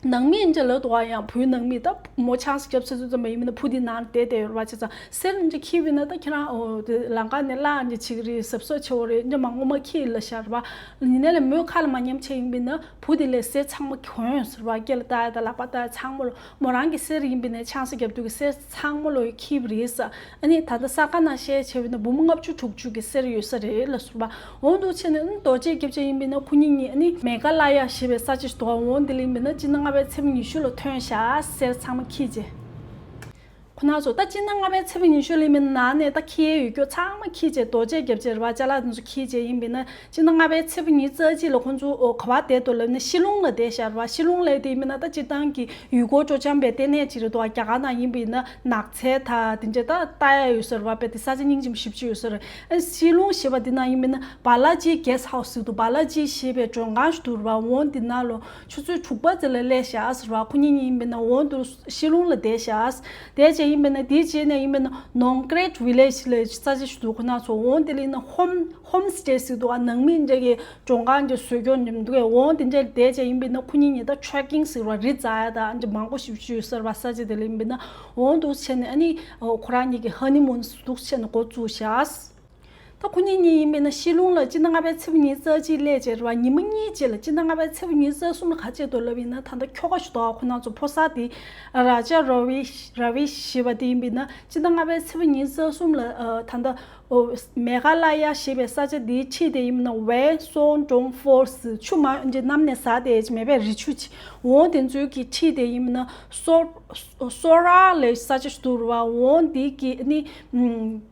ནང་མི་འདྲ་ལབ་འདུག་བ། ཡང་བུའི་ནང་མི་ད་མོ་ཆང་ས་རྒྱབ་ཚར་དུས་ཙམ་པ་ཡིན་པས་ན་བུ་དེ་ནང་བསྡད་བསྡད་ཡོད་རེད་བ། བྱས་ཙང་གསེར་འདྲ་འཁྱེར་བས་ན་ད་ཁྱེད་རང་འོ་དེ་ལམ་ཁ་ནས་གླ་འདྲ་བྱེད་ཀྱི་རེད། གཟབ་གཟབ་བྱེད་དགོས་རེད། འདྲ་མང་པོ་མ་འཁྱེར་ལབ་བཞག་རེད་བ། ཡིན་ནའི་ལས་མོའི་ཁ་ལ་མ་ཉན་བྱས་ཡིན་པས་ན་བུ་དེ་ལས་གསེར་ཚང་མ་གོན་ཟེར་བ། སྐེ་ལ་བཏགས་ཡ་དང་ལག་པ་བཏགས་ཡ་ཚང་མ་ལོ། མོ་རང་གི་གསེར་ཡིན་པས་ནས་ཆང་ས་རྒྱབ་དུས་ཀྱི་གསེར་ཚང་མ་ལོ་འཁྱེར་བ་རེད་ས། ཨ་ནི་ད་ལྟ་གསར་ཁང་ནང་བཤད་བྱས་པས་ན་འབུམ་ལྔ་བཅུ་དྲུག་ཅུ་གི་གསེར་ཡོད་ས་རེད་ལབ་ཟེར་བ། འོང་འདུག་བྱས་ནས་ཨ་ནི་རྡོ་གཅལ་རྒྱབ་བྱས་ཡིན་པས་ན་ཁོ་གཉིས་གཉིས་ཨ་ནི་མེ་ག་ལ་ཡ་ཞེས་པའི་ས་ཆ་ཞིག་འདུག་བ། འོང་དེ་ལ་ཡིན་པས་ན་སྤྱི་ཟླ་ལྔ་པའི་ཚེས་པ་ཉི་ཤུ་ལ་ཐོན་བཞག་གསེར་ཚང་མ་འཁྱེར་བྱས། ཁོ་ན་ཚོ་ད་སྤྱི་ཟླ་ལྔ་པའི་ཚེས་པ་ཉི་ཤུ་ལ་ཡིན་པས་ན་ནང་ནས་ད་འཁྱེར་ཡོད་རྒྱུ་ཚང་མ་འཁྱེར་བྱས་རྡོ་གཅལ་རྒྱབ་བྱས་རེད་བ། ཅ་ལག་དེ་ཚོ་འཁྱེར་བྱས་ཡིན་པས་ན། སྤྱི་ཟླ་ལྔ་པའི་ཚེས་པ་ཉི་ཤུ་རྩ་གཅིག་ལ་ཁོང་ཚོ་ཨོ་ག་པར་བསྡད་འདུག་ལབ་ན་ཤི་ལོང་ལ་བསྡད་བཞག་རེད་བ། ཤི་ལོང་ལ་དེ་མིན་ན་ད་སྤྱིར་བཏང་གི་ཡུལ་སྐོར་སྤྲོ་འཆམ་པའི་ལྟེ་གནས་ཅིག་རེད་འདུག་བ། རྒྱ་གར་ནང་ཡིན་པས་ན་ནགས་ཚལ་དང་དེ་འདྲ་ད་ལྟ་ཡ་ཡོད་ས་རེད་བ། དཔེ་དེ་ས་ཆ་སྙིང་རྗེ་མོ་ཞེ་པོ་ཅིག་ཡོད་ས་རེད། ཨ་ཤི་ལོང་ཞེས་པ་དེ་ནང་ཡིན་པས་ན་བ་ལ་ཇི་གེ་སི་ཧའུ་སི་ཟེར་འདུག་བ་ལ་ཇི་ཞེས་པའི་མགྲོན་ཁང་ཞིག་འདུག་རེད་བ། འོང་དེ་ནང་ལོ་ཆུ་ཚོད་དྲུག་པ་ཙམ་ལ་སླེབས་བཞག་ཟེར་བ། ཁོ་གཉིས་གཉིས་ཡིན་པས་ན་འོང་དུ་ཤི་ལོང་ལ་བསྡད་བཞག་བསྡད་བྱས་ཡིན་པས་ན་དེའི་རྗེས་ནས་ཡིན་པས་ན་ནོང་ཀྲེད་ཝི་ལེཇ་ལབ་ས་ཆ་ཞིག་འདུག་ཁོ་ན་ཚོ་འོང་དེ་ལ་ཡིན་ན་ཧོམ་ཧོམ་སི་ཊེ་ཟེར་འདུག་བ། ནང་མི་འདྲ་གི་མགྲོན་ཁང་གི་བཟོས་སྐྱོང་ནི་མི་འདུག་གས། འོང་དེ་འདྲ་བསྡད་བྱས་ཡིན་པས་ན་ཁོ་གཉིས་གཉིས་ད་ཊེ་རེག་ཀིང་ཟེར་བ་རི་འཛེག་ཡ་ད་འདྲ་མང་པོ་ཞིག་ཞུས་ཟེར་བ། ས་ཆ་དེ་ལ་ཡིན་པས་ན་འོང་འདུག་བྱས་ནས་ཨ་ནི་ཁོ་རང་གཉིས་ཀྱི་ཧ་ནི་མུན་འདུག་བྱས་ནས་འགོ་བཙུགས་བཞག་ད་ཁོ་གཉིས་གཉིས་ཡིན་པས་ན་ཤི་ལོང་ལ་སྤྱི་ཟླ་ལྔ་པའི་ཚེས་པ་ཉི་ཤུ་རྩ་གཅིག་སླེབས་བྱས་རེད་བ། ཉི་མ་གཉིས་རྗེས་ལ་སྤྱི་ཟླ་ལྔ་པའི་ཚེས་པ་ཉི་ཤུ་རྩ་གསུམ་ལ་ག་བྱེད་འདུག་ལབ་ཡིན་ན་ད་ལྟ་ཁྱོ་ག་ཞིག་འདུག་ཁོ་ན་ཚོ་ཕོ་གསར་དེ་རཱ་ཇ་ར་བི་ར་བི་ཞེས་པ་དེ་ཡིན་པས་ན་སྤྱི་ཟླ་ལྔ་པའི་ཚེས་པ་ཉི་ཤུ་རྩ་གསུམ་ལ་ཨ་ད་ལྟ་ཨོ་མེ་ག་ལ་ཡ་ཞེས་པའི་ས་ཆ་དེའི་འཁྲིས་དེ་ཡིན་ན་ཝེ་སོན་ཀྲོང་ཧྥོ་རེ་སི་ཆུ་མ་འདི་གནམ་ནས་ཟག་བསྡད་ཀྱི་མེད་པའི་རི་ཆུ་ཅིག་འོང་དེ་ཚོའི་གི་འཁྲིས་དེ་ཡིན་ན་སོ་སོ་ར་ལབ་ས་ཆ་ཞིག་འདུག་རེད་བ། འོང་དེ་གི་ནི་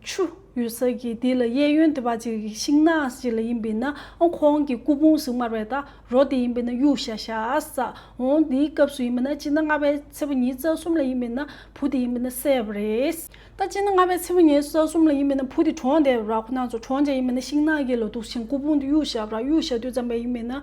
ཆུ་ཡོད་ས་གི་དེ་ལ་གཡས་གཡོན་དེ་བ་ཅིག་ཤིང་ནགས་ཅིག་ལ་ཡིན་པས་ན་ཨ་ཁོང་གི་སྐུ་ཕུང་ཟེར་མ་རེད་ད། རོ་དེ་ཡིན་པས་ན་གཡུག་བཞག་བཞག་ས། འོང་དེའི་སྐབས་སུ་ཡིན་པས་ན་སྤྱི་ཟླ་ལྔ་པའི་ཚེས་པ་ཉི་ཤུ་རྩ་གསུམ་ལ་ཡིན་པས་ན་བུ་དེ་ཡིན་པས་ན་བསད་པ་རེད། ད་སྤྱི་ཟླ་ལྔ་པའི་ཚེས་པ་ཉི་ཤུ་རྩ་གསུམ་ལ་ཡིན་པས་ན་བུ་དེ་གྲོངས་བསྡད་པ་ར། ཁོ་ན་ཚོ་གྲོངས་བྱས་ཡིན་པས་ན་ཤིང་ནགས་དཀྱིལ་ལ་འདུག་ཕྱིན་སྐུ་ཕུང་དེ་གཡུག་བཞག་པ་ར། གཡུག་བཞག་དུས་ཙམ་པ་ཡིན་པས་ན་ཨ་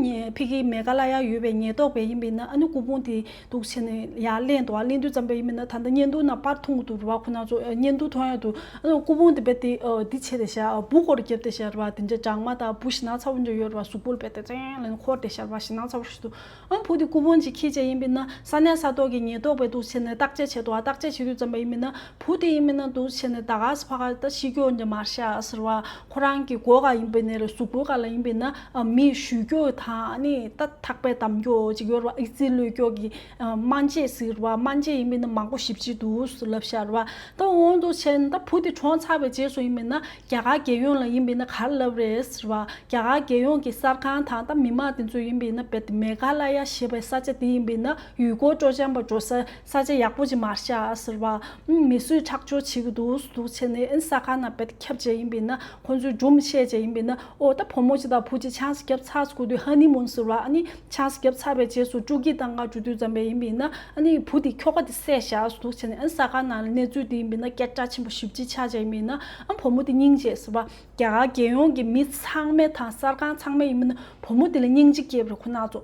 ནི་ཕ་གི་མེ་ག་ལ་ཡ་ཡོད་པའི་ཉེན་རྟོག་པས་ཡིན་པས་ན་ཨ་ནི་སྐུ་ཕུང་དེ་འདུག་བྱས་ནས་ཡར་ལེན་འདུག་ཨ་ལེན་དུས་ཙམ་པ་ཡིན་པས་ན་ད་ལྟ་བརྙན་ཐུང་ནང་པར་མཐོང་གི་འདུག་ར། ཁོ་ན་ཚོ་བརྙན་ཐུང་མཐོང་ཡ་འདུག་ཨ་ནི་སྐུ་ཕུང་དེ་རྦད་དེ་འདི་བྱས་ཏེ་བཞག་སྦུག་སྐོར་རྒྱབ་སྟེ་བཞག་ར། དེ་འདྲ་སྦྲང་མ་དང་འབུ་ཞེད་སྣང་ཚ་པོ་འདྲ་ཡོད་ར། གཟུགས་པོ་ལ་རྦད་དེ་ཙེང་ལེན་འཁོར་ཏེ་བཞག་ར། ཞེད་སྣང་ཚ་པོ་ཞིག་འདུག་ཨ་བུ་དེ་སྐུ་ཕུང་ཅིག་འཁྱེར་བྱས་ཡིན་པས་ན་ས་གནས་ས་ཐོག་གི་ཉེན་རྟོག་པས་འདུག་བྱས་ནས་བརྟག་དཔྱད་བྱས་འདུག་ཨ་བརྟག་དཔྱད་བྱེད་དུས་ཙམ་པ་ཡིན་པས་ན་བུ་དེ་ཡིན་པས་ན་འདུག་བྱས་ནས་ད་ག་ས་ཕ་ག་ད་ཤི་སྐྱོ་འདྲ་མར་ཤ་ཟེར་བ། ཁོ་རང་གི་མགོ་ག་ཡིན་པས་ན་རེད། གཟུགས་པོ་ག་ལ་ཡིན་པས་ན་ཨ་མིས་གཞུས་སྐྱོ་དང་ཨ་ནི་ད་ཐག་པས་བསྡམས་སྐྱོ་ཅིག་ཡོད་ར། ཨེ་ཙི་གློད་སྐྱོ་གི་ཨ་སྨན་དཔྱད་ཟེར་བ། སྨན་དཔྱད་ཡིན་པས་ན་མང་པོ་ཞེ་པོ་ཅིག་འདུག་ལབ་བཞག་ར། ད་འོང་འདུག་བྱས་ནས་ད་བུ་དེ་གྲོངས་ཚར། ཚར་བའི་རྗེས་སུ་ཡིན་པས་ན་རྒྱ་གར་རྒྱལ་ཡོངས་ལ་ཡིན་པས་ན་ག་རེ་ལབ་རེད་ཟེར་བ། རྒྱ་གར་རྒྱལ་ཡོངས་ཀྱི་གསར་ཁང་དང་ད་མི་མང་དེ་ཚོ་ཡིན་པས་ན་རྦད་དེ་མེ་གྷ་ལ་ཡ་ཞེས་པའི་ས་ཆ་དེ་ཡིན་པས་ན་ཡུལ་སྐོར་སྤྲོ་འཆམ་པ་འགྲོ་ས་ས་ཆ་ཡག་པོ་ཅིག་མ་རེད་ཤག་ཟེར་བ། ཨུམ། མི་གསོད་ཁྲག་སྦྱོར་བྱེད་ཀྱི་འདུག་འདུག་བྱས་ནས་ཨ་ནི་གསར་ཁང་ནང་རྦད་དེ་ཁྱབ་བྱས་ཡིན་པས་ན་ཁོང་ཚོས་སྒྲུང་བཤད་བྱས་ཡིན་པས་ན། ཨོ་ད་བུ་མོ་ཅིག་དང་བུ་གཅིག་ཆང་ས་བརྒྱབ་ཚར་ཟེར་གོ་དུས་ཧ་ནི་མུན་ཟེར་བ། ཨ་ནི་ཆང་ས་བརྒྱབ་ཚར་བའི་རྗེས་སུ་སྤྲོ་སྐྱིད་བཏང་ག་འགྲོ་དུས་ཙམ་པས་ཡིན་པས་ན་ཨ་ནི་བུ་དེ་ཁྱོ་ག་དེ་བསད་བཞག་འདུག་བྱས་ནས། ཨ་ནི་གསར་ཁང་ནང་ལ་གནས་ཚུལ་དེ་ཡིན་པས་ན་སྐད་གྲགས་ཆེན་པོ་ཞེ་པོ་ཅིག་ཆགས་བྱས་ཡིན་པས་ན། ཨ་བུ་མོ་དེ་སྙིང་རྗེ་ཟེར་བ། རྒྱ་གར་རྒྱལ་ཡོངས་ཀྱི་མི་ཚང་མས་དང་གསར་ཁང་ཚང་མས་ཡིན་པས་ན་བུ་མོ་དེ་ལ་སྙིང་རྗེ་སྐྱེས་པ་རེད། ཁོ་ན་ཚོ་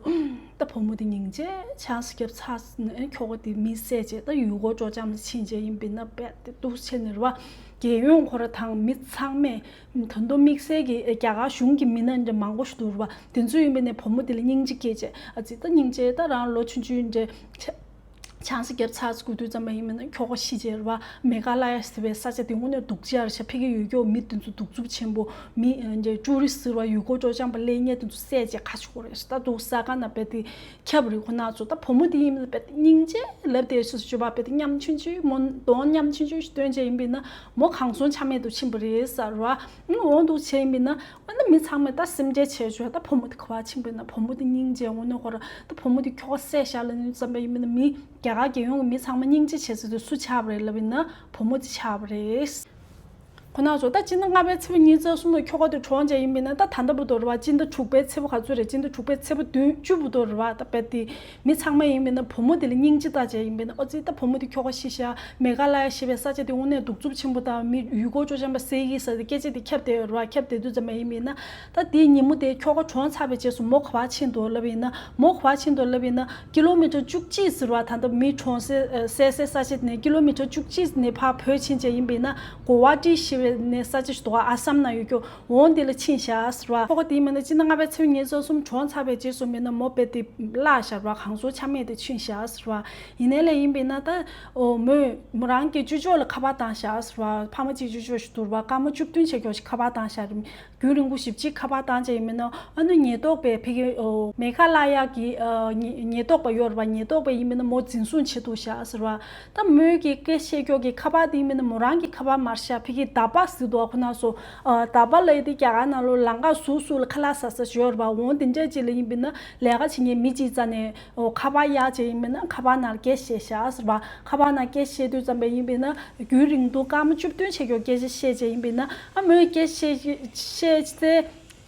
ད་བུ་མོ་དེ་སྙིང་རྗེ། ཆང་ས་བརྒྱབ་ཚར་ནས་ཁྱོ་ག་དེ་མི་བསད་བྱས་ད་ཡུལ་སྐོར་སྤྲོ་འཆམ་ལ་ཕྱིན་བྱས་ཡིན་པས་ན། རྦད་དེ་འདུག་བྱས་ནས་རེད་བ། རྒྱལ་ཡོངས་ཁོ་ར་དང་མི་ཚང་མས། ད་དུང་དམིགས་བསལ་གྱི་རྒྱ་གར་གཞུང་གི་མི་སྣ་འདྲ་མང་པོ་ཞིག་འདུག་རེད་བ། དེ་ཚོ་ཡིན་པས་ནས་བུ་མོ་དེ་ལ་སྙིང་རྗེ་སྐྱེས་བྱས། ཨ་ཙི་ད་སྙིང་རྗེ། ད་རང་ལོ་ཆུང་ཆུང་འདྲ་ཆ་ཆང་ས་བརྒྱབ་ཚར་ཚུགས་དུས་ཙམ་པ་ཡིན་པས་ན་ཁྱོ་ག་ཤི་བྱས་རེད་བ། མེ་གྷ་ལ་ཡ་ཟེར་བའི་ས་ཆ་དེ་དངོས་གནས་སྡུག་ཅག་རེད་ཤག། ཕ་གི་ཡུལ་སྐྱོར་མི་དེ་ཚོ་གདུག་རྩུབ་ཆེན་པོ། མི་འདྲ་ཊུ་རི་སི་ཟེར་བ། ཡུལ་སྐོར་སྤྲོ་འཆམ་པ་སླེབས་མཁན་དེ་ཚོ་བསད་བྱས་ཁ་ཤོར་རེད་ཤག། ད་འདུག་གསར་ཁང་ནང་རྦད་དེ་ཁྱབ་རེད། ཁོ་ན་ཚོ་ད་བུ་མོ་དེ་ཡིན་པས་སྙིང་རྗེ་ལབ་བསྡད་ཤག་ཟེར་བ། རྦད་དེ་ཉམ་ཆུང་ཆུང་མོ་གདོང་ཉམ་ཆུང་ཆུང་ཞིག་སྟོན་བྱས་ཡིན་པས་ན་མོ་གང་སོང་ཆ་མེད་དུ་ཕྱིན་པ་རེད་ཟེར་བ། ཨང་། འོང་འདུག་བྱས་ཡིན་པས་ན་ཨ་ནི་མི་ཚང་མས་ད་སེམས་ཁྲལ་བྱས་བྱས། ད་བུ་མོ་དེ་ག་པར་ཕྱིན་པས་ན། བུ་མོ་དེ་སྙིང་རྗེ། འོ་ན་ཁོ་ར་ད་བུ་མོ་དེ་ཁྱོ་ག་བསད་བཞག་ལབ་ནས་བསམ་པ་ཡིན་པས་ན། མི་རྒྱ་གར་རྒྱལ་ཡོངས་ཀྱི་མི་ཚང་མ་སྙིང་རྗེ་བྱེད་ས་དེ་སུ་ཆགས་པ་རེད་ལབ་ཡིན་ན་བུ་མོ་དེ་ཆགས་པ་རེད། ཁོ་ན་ཚོ་ད་སྤྱི་ཟླ་ལྔ་པའི་ཚེས་པ་ཉི་ཤུ་རྩ་གསུམ་ལ་ཁྱོ་ག་དེ་གྲོངས་བྱས་ཡིན་པས་ན། ད་ད་ལྟ་བར་དུ་རེད་བ། སྤྱི་ཟླ་དྲུག་པའི་ཚེས་པ་ག་ཚོད་རེད། སྤྱི་ཟླ་དྲུག་པའི་ཚེས་པ་བདུན་བཅུ་བར་དུ་རེད་བ། ད་རྦད་དེ་མི་ཚང་མ་ཡིན་པས་ན་བུ་མོ་དེ་ལ་སྙིང་རྗེ་ལྟ་བྱས་ཡིན་པས་ན། ཨོ་ཙི་ད་བུ་མོ་དེ་ཁྱོ་ག་ཤི་ཤག། མེ་གྷ་ལ་ཡ་ཞེས་པའི་ས་ཆ་དེ་དངོས་གནས་གདུག་རྩུབ་ཆེན་པོ་དང་། མི་ཡུལ་སྐོར་སྤྲོ་འཆམ་པ་བསད་ཀྱི་ས་དེ་སྐད་ཆ་དེ་ཁྱབ་བསྡད་ཡོད་རེད་བ། ཁྱབ་བསྡད་དུས་ཙམ་པ་ཡིན་པས་ན། ད་དེའི་ཉིན་མོ་དེ་ཁྱོ་ག་གྲོངས་ཚར་བའི་རྗེས་སུ་མོ་ག་པར་ཕྱིན་འདུག་ལབ་ཡིན་ན། མོ་ག་པར་ཕྱིན་འདུག་ལབ་ཡིན་ན། ཀི་ལོ་མི་ཊར་བཅུ་གཅིག་ཟེར་བ། ད་ལྟ་མི་གྲོངས་སའི་བསད་སའི་ས་ཆ་དེ་ནས་ཀི་ལོ་མི་ཊར་བཅུ་གཅིག་ནས་ཕར་བུད་ཕྱིན་བྱས་ཡིན་པས་ན། གོ་ཝ་ཊི་ཞེས་པའི་ནས་ས་ཆ་ཞིག་འདུག་ག། ཨ་སམ་ནང་ཡོད་རྒྱུ། འོང་དེ་ལ་ཕྱིན་བཞག་ཟེར་བ། ཁྱོ་ག་དེ་ཡིན་པས་ན་སྤྱི་ཟླ་ལྔ་པའི་ཚེས་ཉི་ཤུ་རྩ་གསུམ་གྲོངས་ཚར་བའི་རྗེས་སུ་མིན་ན་མོ་རྦད་དེ་བརླག་བཞག་རེད་བ། གང་སོང་ཆ་མེད་དུ་ཕྱིན་བཞག་ཟེར་བ། ཡིན་ནའི་ལས་ཡིན་པས་ན་ད། ཨོ། མོས་མོ་རང་གི་ཅོ་ཅོ་ལ་ཁ་པར་བཏང་བཞག་ཟེར་བ། ཕ་མ་གཅིག་ཅོ་ཅོ་ཞིག་འདུག་རེད་བ། སྐར་མ་བཅུ་བདུན་བྱས་རྒྱུ་ཞིག་ཁ་པར་བཏང་བཞག་རེད། རྒྱུན་རིང་པོ་ཞེ་པོ་ཅིག་ཁ་པར་བཏང་བྱས་ཡིན་པས་ན། ཨ་ནི་ཉེན་རྟོག་པས་ཕ་གི། ཨོ། མེ་གྷ་ལ་ཡ་གི། ཨ། ཉེན་ཉེན་རྟོག་པ་ཡོད་རེད་བ། ཉེན་རྟོག་པས་ཡིན་པས་ན་མོ་འཛིན་བཟུང་བྱས་འདུག་བཞག་ཟེར་བ། ད་མོས་ཀྱི་སྐད་བཤད་རྒྱུ་གི་ཁ་པར་དེ་ཡིན་པས་ན་མོ་རང་གི་ཁ་པར་མ་རེད་ཤག། ཕ་གི་ད་པ་ཟེར་འདུག་ག། ཁོ་ན་ཚོ། ཨ། ད་པ་ལབ་ཡ་དེ་རྒྱ་གར་ནང་ལོགས་ལམ་ཁ་ཟུར་ཟུར་ལ་ཁ་ལག་ཟ་ས་ཞིག་ཡོད་རེད་བ། འོང་དེ་འདྲ་ཅིག་ལ་ཡིན་པས་ན་ལས་ཀ་བྱེད་མཁན་མི་གཅིག་རྩ་ནས། ཨོ། ཁ་པར་གཡར་བྱས་ཡིན་པས་ན་ཁ་པར་ནང་སྐད་བཤད་བཞག་ཟེར་བ། ཁ་པར་ནང་སྐད་བཤད་དུས་ཙམ་པ་ཡིན་པས་ན་རྒྱུན་རིང་ཐུང་སྐར་མ་བཅུ་བདུན་བྱས་རྒྱུ་སྐད་ཆ་བཤད་བྱས་ཡིན་པས་ན། ཨ། མོས་སྐད་བཤད་བཤད་ཚེ།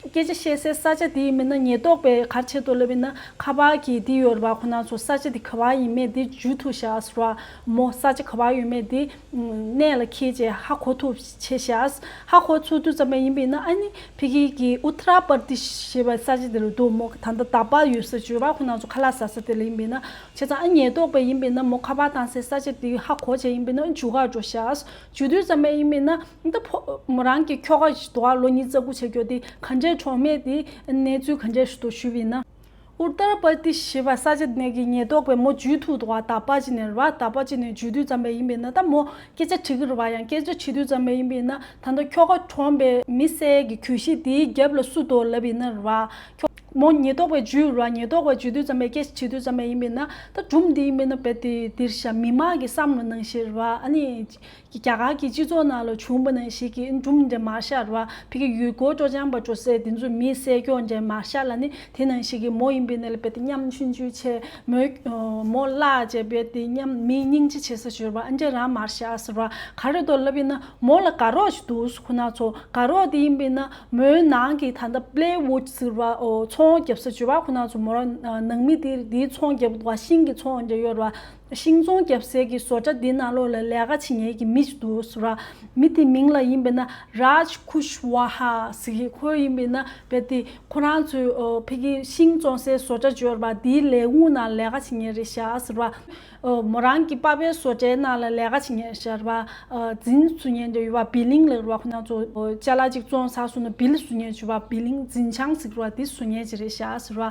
སྐད་ཆ་བཤད་སའི་ས་ཆ་དེ་ཡིན་པས་ན་ཉེན་རྟོག་པས་ག་རེ་བྱས་འདུག་ལབ་ཡིན་ན། ཁ་པར་གྱི་དེ་ཡོད་རེད་བ། ཁོ་ན་ཚོ་ས་ཆ་དེ་ག་པར་ཡིན་མེད་དེ་འཇུ་ཐུབ་བཞག་ཟེར་བ། མོ་ས་ཆ་ག་པར་ཡོད་མེད་དེ་གནད་ལ་འཁེལ་བྱས་ཧ་གོ་ཐུབ་བྱས་བཞག། ཧ་གོ་ཚུགས་དུས་ཙམ་པ་ཡིན་པས་ན། ཨ་ནི་ཕ་གི་གི་ཨུ་ཏ་ར་པར་དི་ཤི་ཞེས་པའི་ས་ཆ་དེ་ལ་འདུག། མོ་ད་ལྟ་ད་པ་ཡོད་ས་ཅིག་ཡོད་རེད་བ། ཁོ་ན་ཚོ་ཁ་ལག་ཟ་ས་དེ་ལ་ཡིན་པས་ན། བྱས་ཙང་ཨ་ཉེན་རྟོག་པས་ཡིན་པས་ན་མོ་ཁ་པར་བཏང་སའི་ས་ཆ་དེ་ཧ་གོ་བྱས་ཡིན་པས་ན་འཇུ་གར་འགྲོ་ཤག། འཇུ་དུས་ཙམ་པ་ཡིན་པས་ན་ད་ཕོ་མོ་རང་གི་ཁྱོ་ག་ཞིག་འདུག་ག། ལོ་ཉི་ཤུ་རྩ་དགུ་བྱས་རྒྱུ་དེ་ག་འདྲས་གྲོངས་མེད་དེ་གནས་ཚུལ་ག་འདྲས་ཞིག་འདུག་ཞུས་པ་ཡིན་ན། ཨུ་ཏར་པར་དི་ཤི་ཞེས་པ་ས་ཆ་དེ་ནས་ཀྱི་ཉེན་རྟོག་པས་མོ་འཇུ་ཐུབ་འདུག་ག། ད་པ་ཅིག་ནས་རེད་བ། ད་པ་ཅིག་ནས་འཇུ་དུས་ཙམ་པ་ཡིན་པས་ན་ད་མོ་སྐད་ཆ་དྲིས་ཀྱི་རེད་བ། ཡང་སྐད་ཆ་དྲིས་དུས་ཙམ་པ་ཡིན་པས་ན། ད་ལྟ་ཁྱོ་ག་གྲོངས་པའི་མི་བསད་ཀྱི་གྱོད་གཞི་དེའི་རྒྱབ་ལ་སུ་འདུག་ལབ་ཡིན་ན་རེད་བ། ཁྱོ་མོ་ཉེན་རྟོག་པས་འཇུས་རེད་བ། ཉེན་རྟོག་པས་འཇུ་དུས་ཙམ་པའི་སྐད་ཆ་དྲིས་དུས་ཙམ་པ་ཡིན་པས་ན། ད་སྒྲུང་འདི་ཡིན་པས་ན་རྦད་དེ་འདིར་ཤ་མི་མང་གི་བསམ་བློ་ནང་བཞིན་རེད་བ། ཨ་ནི་རྒྱ་གར་གྱི་སྤྱི་ཚོགས་ནང་ལ་བྱུང་བ་ནང་བཞིན་གྱི་སྒྲུང་འདྲ་མ་རེད་ཤག་རེད་བ། ཕ་གི་ཡུལ་སྐོར་སྤྲོ་འཆམ་པ་འགྲོ་སའི་དེ་ཚོ་མི་བསད་རྒྱུ་འདྲ་མ་རེད་ཤག་ལབ་ནི། དེ་ནང་བཞིན་གྱི་མོ་ཡིན་པས་ན་ལ་རྦད་དེ་ཉམ་ཆུང་ཆུང་བྱས། མོ་མོ་བརླག་བྱས་རྦད་དེ་ཉམ་མི་སྙིང་རྗེ་བྱེད་ས་ཞིག་རེད་བ། ཨ་འདྲ་རང་མ་རེད་ཤག་ཟེར་བ། ག་རེ་འདུག་ལབ་ཡིན་ན་མོ་ལ་དགའ་རོགས་ཤིག་འདུག། ཁོ་ན་ཚོ་དགའ་རོགས་དེ་ཡིན་པས་ན་མོའི་ནང་གི་ད་ལྟ་པི་ལེ་ཝུད་ཟེར་བ། ཨོ། ཚོང་རྒྱབ་ས་ཞིག་རེད་བ། ཁོ་ན་ཚོ་མོ་རང་ནང་མི་དེ་དེའི་ཚོང་རྒྱབ་འདུག་བ། ཤིང་གི་ཚོང་འདྲ་ཡོད་རེད་བ། ཤིང་ཚོང་རྒྱབ་སའི་གི་བཟོ་གྲྭ་འདི་ནང་ལོགས་ལ་ལས་ཀ་བྱེད་མཁན་གྱི་མི་ཞིག་འདུག་ཟེར་བ། མི་དེའི་མིང་ལ་ཡིན་པས་ན་རཱཇ་ཁུཤ་ཝ་ཧ་ཟེར་གི། ཁོ་ཡིན་པས་ན་རྦད་དེ་ཁོ་རང་ཚོའི་ཨོ་ཕ་གི་ཤིང་བཙོང་སའི་བཟོ་གྲྭ་ཅིག་ཡོད་རེད་པ། དེའི་ལས་ཁུངས་ནང་ལས་ཀ་བྱེད་མཁན་རེད་ཤག་ཟེར་བ། ཨོ་མོ་རང་གི་པ་ཕའི་བཟོ་གྲྭའི་ནང་ལ་ལས་ཀ་བྱེད་མཁན་རེད་ཤག་རེད་པ། ཨོ་འཛིན་བཟོ་མཁན་ཅིག་ཡོད་པ། བི་ལིང་ལབ་རེད་པ། ཁོ་རང་ཚོ་ཨོ་ཅ་ལག་ཅིག་བཙོང་ཚར་སོང་ན་བིལ་བཟོ་མཁན་ཅིག་ཡོད་པ། བི་ལིང་འཛིན་བྱང་ཟེར་གི་རེད་པ། དེ་བཟོ་མཁན་ཅིག་རེད་ཤག་ཟེར་བ།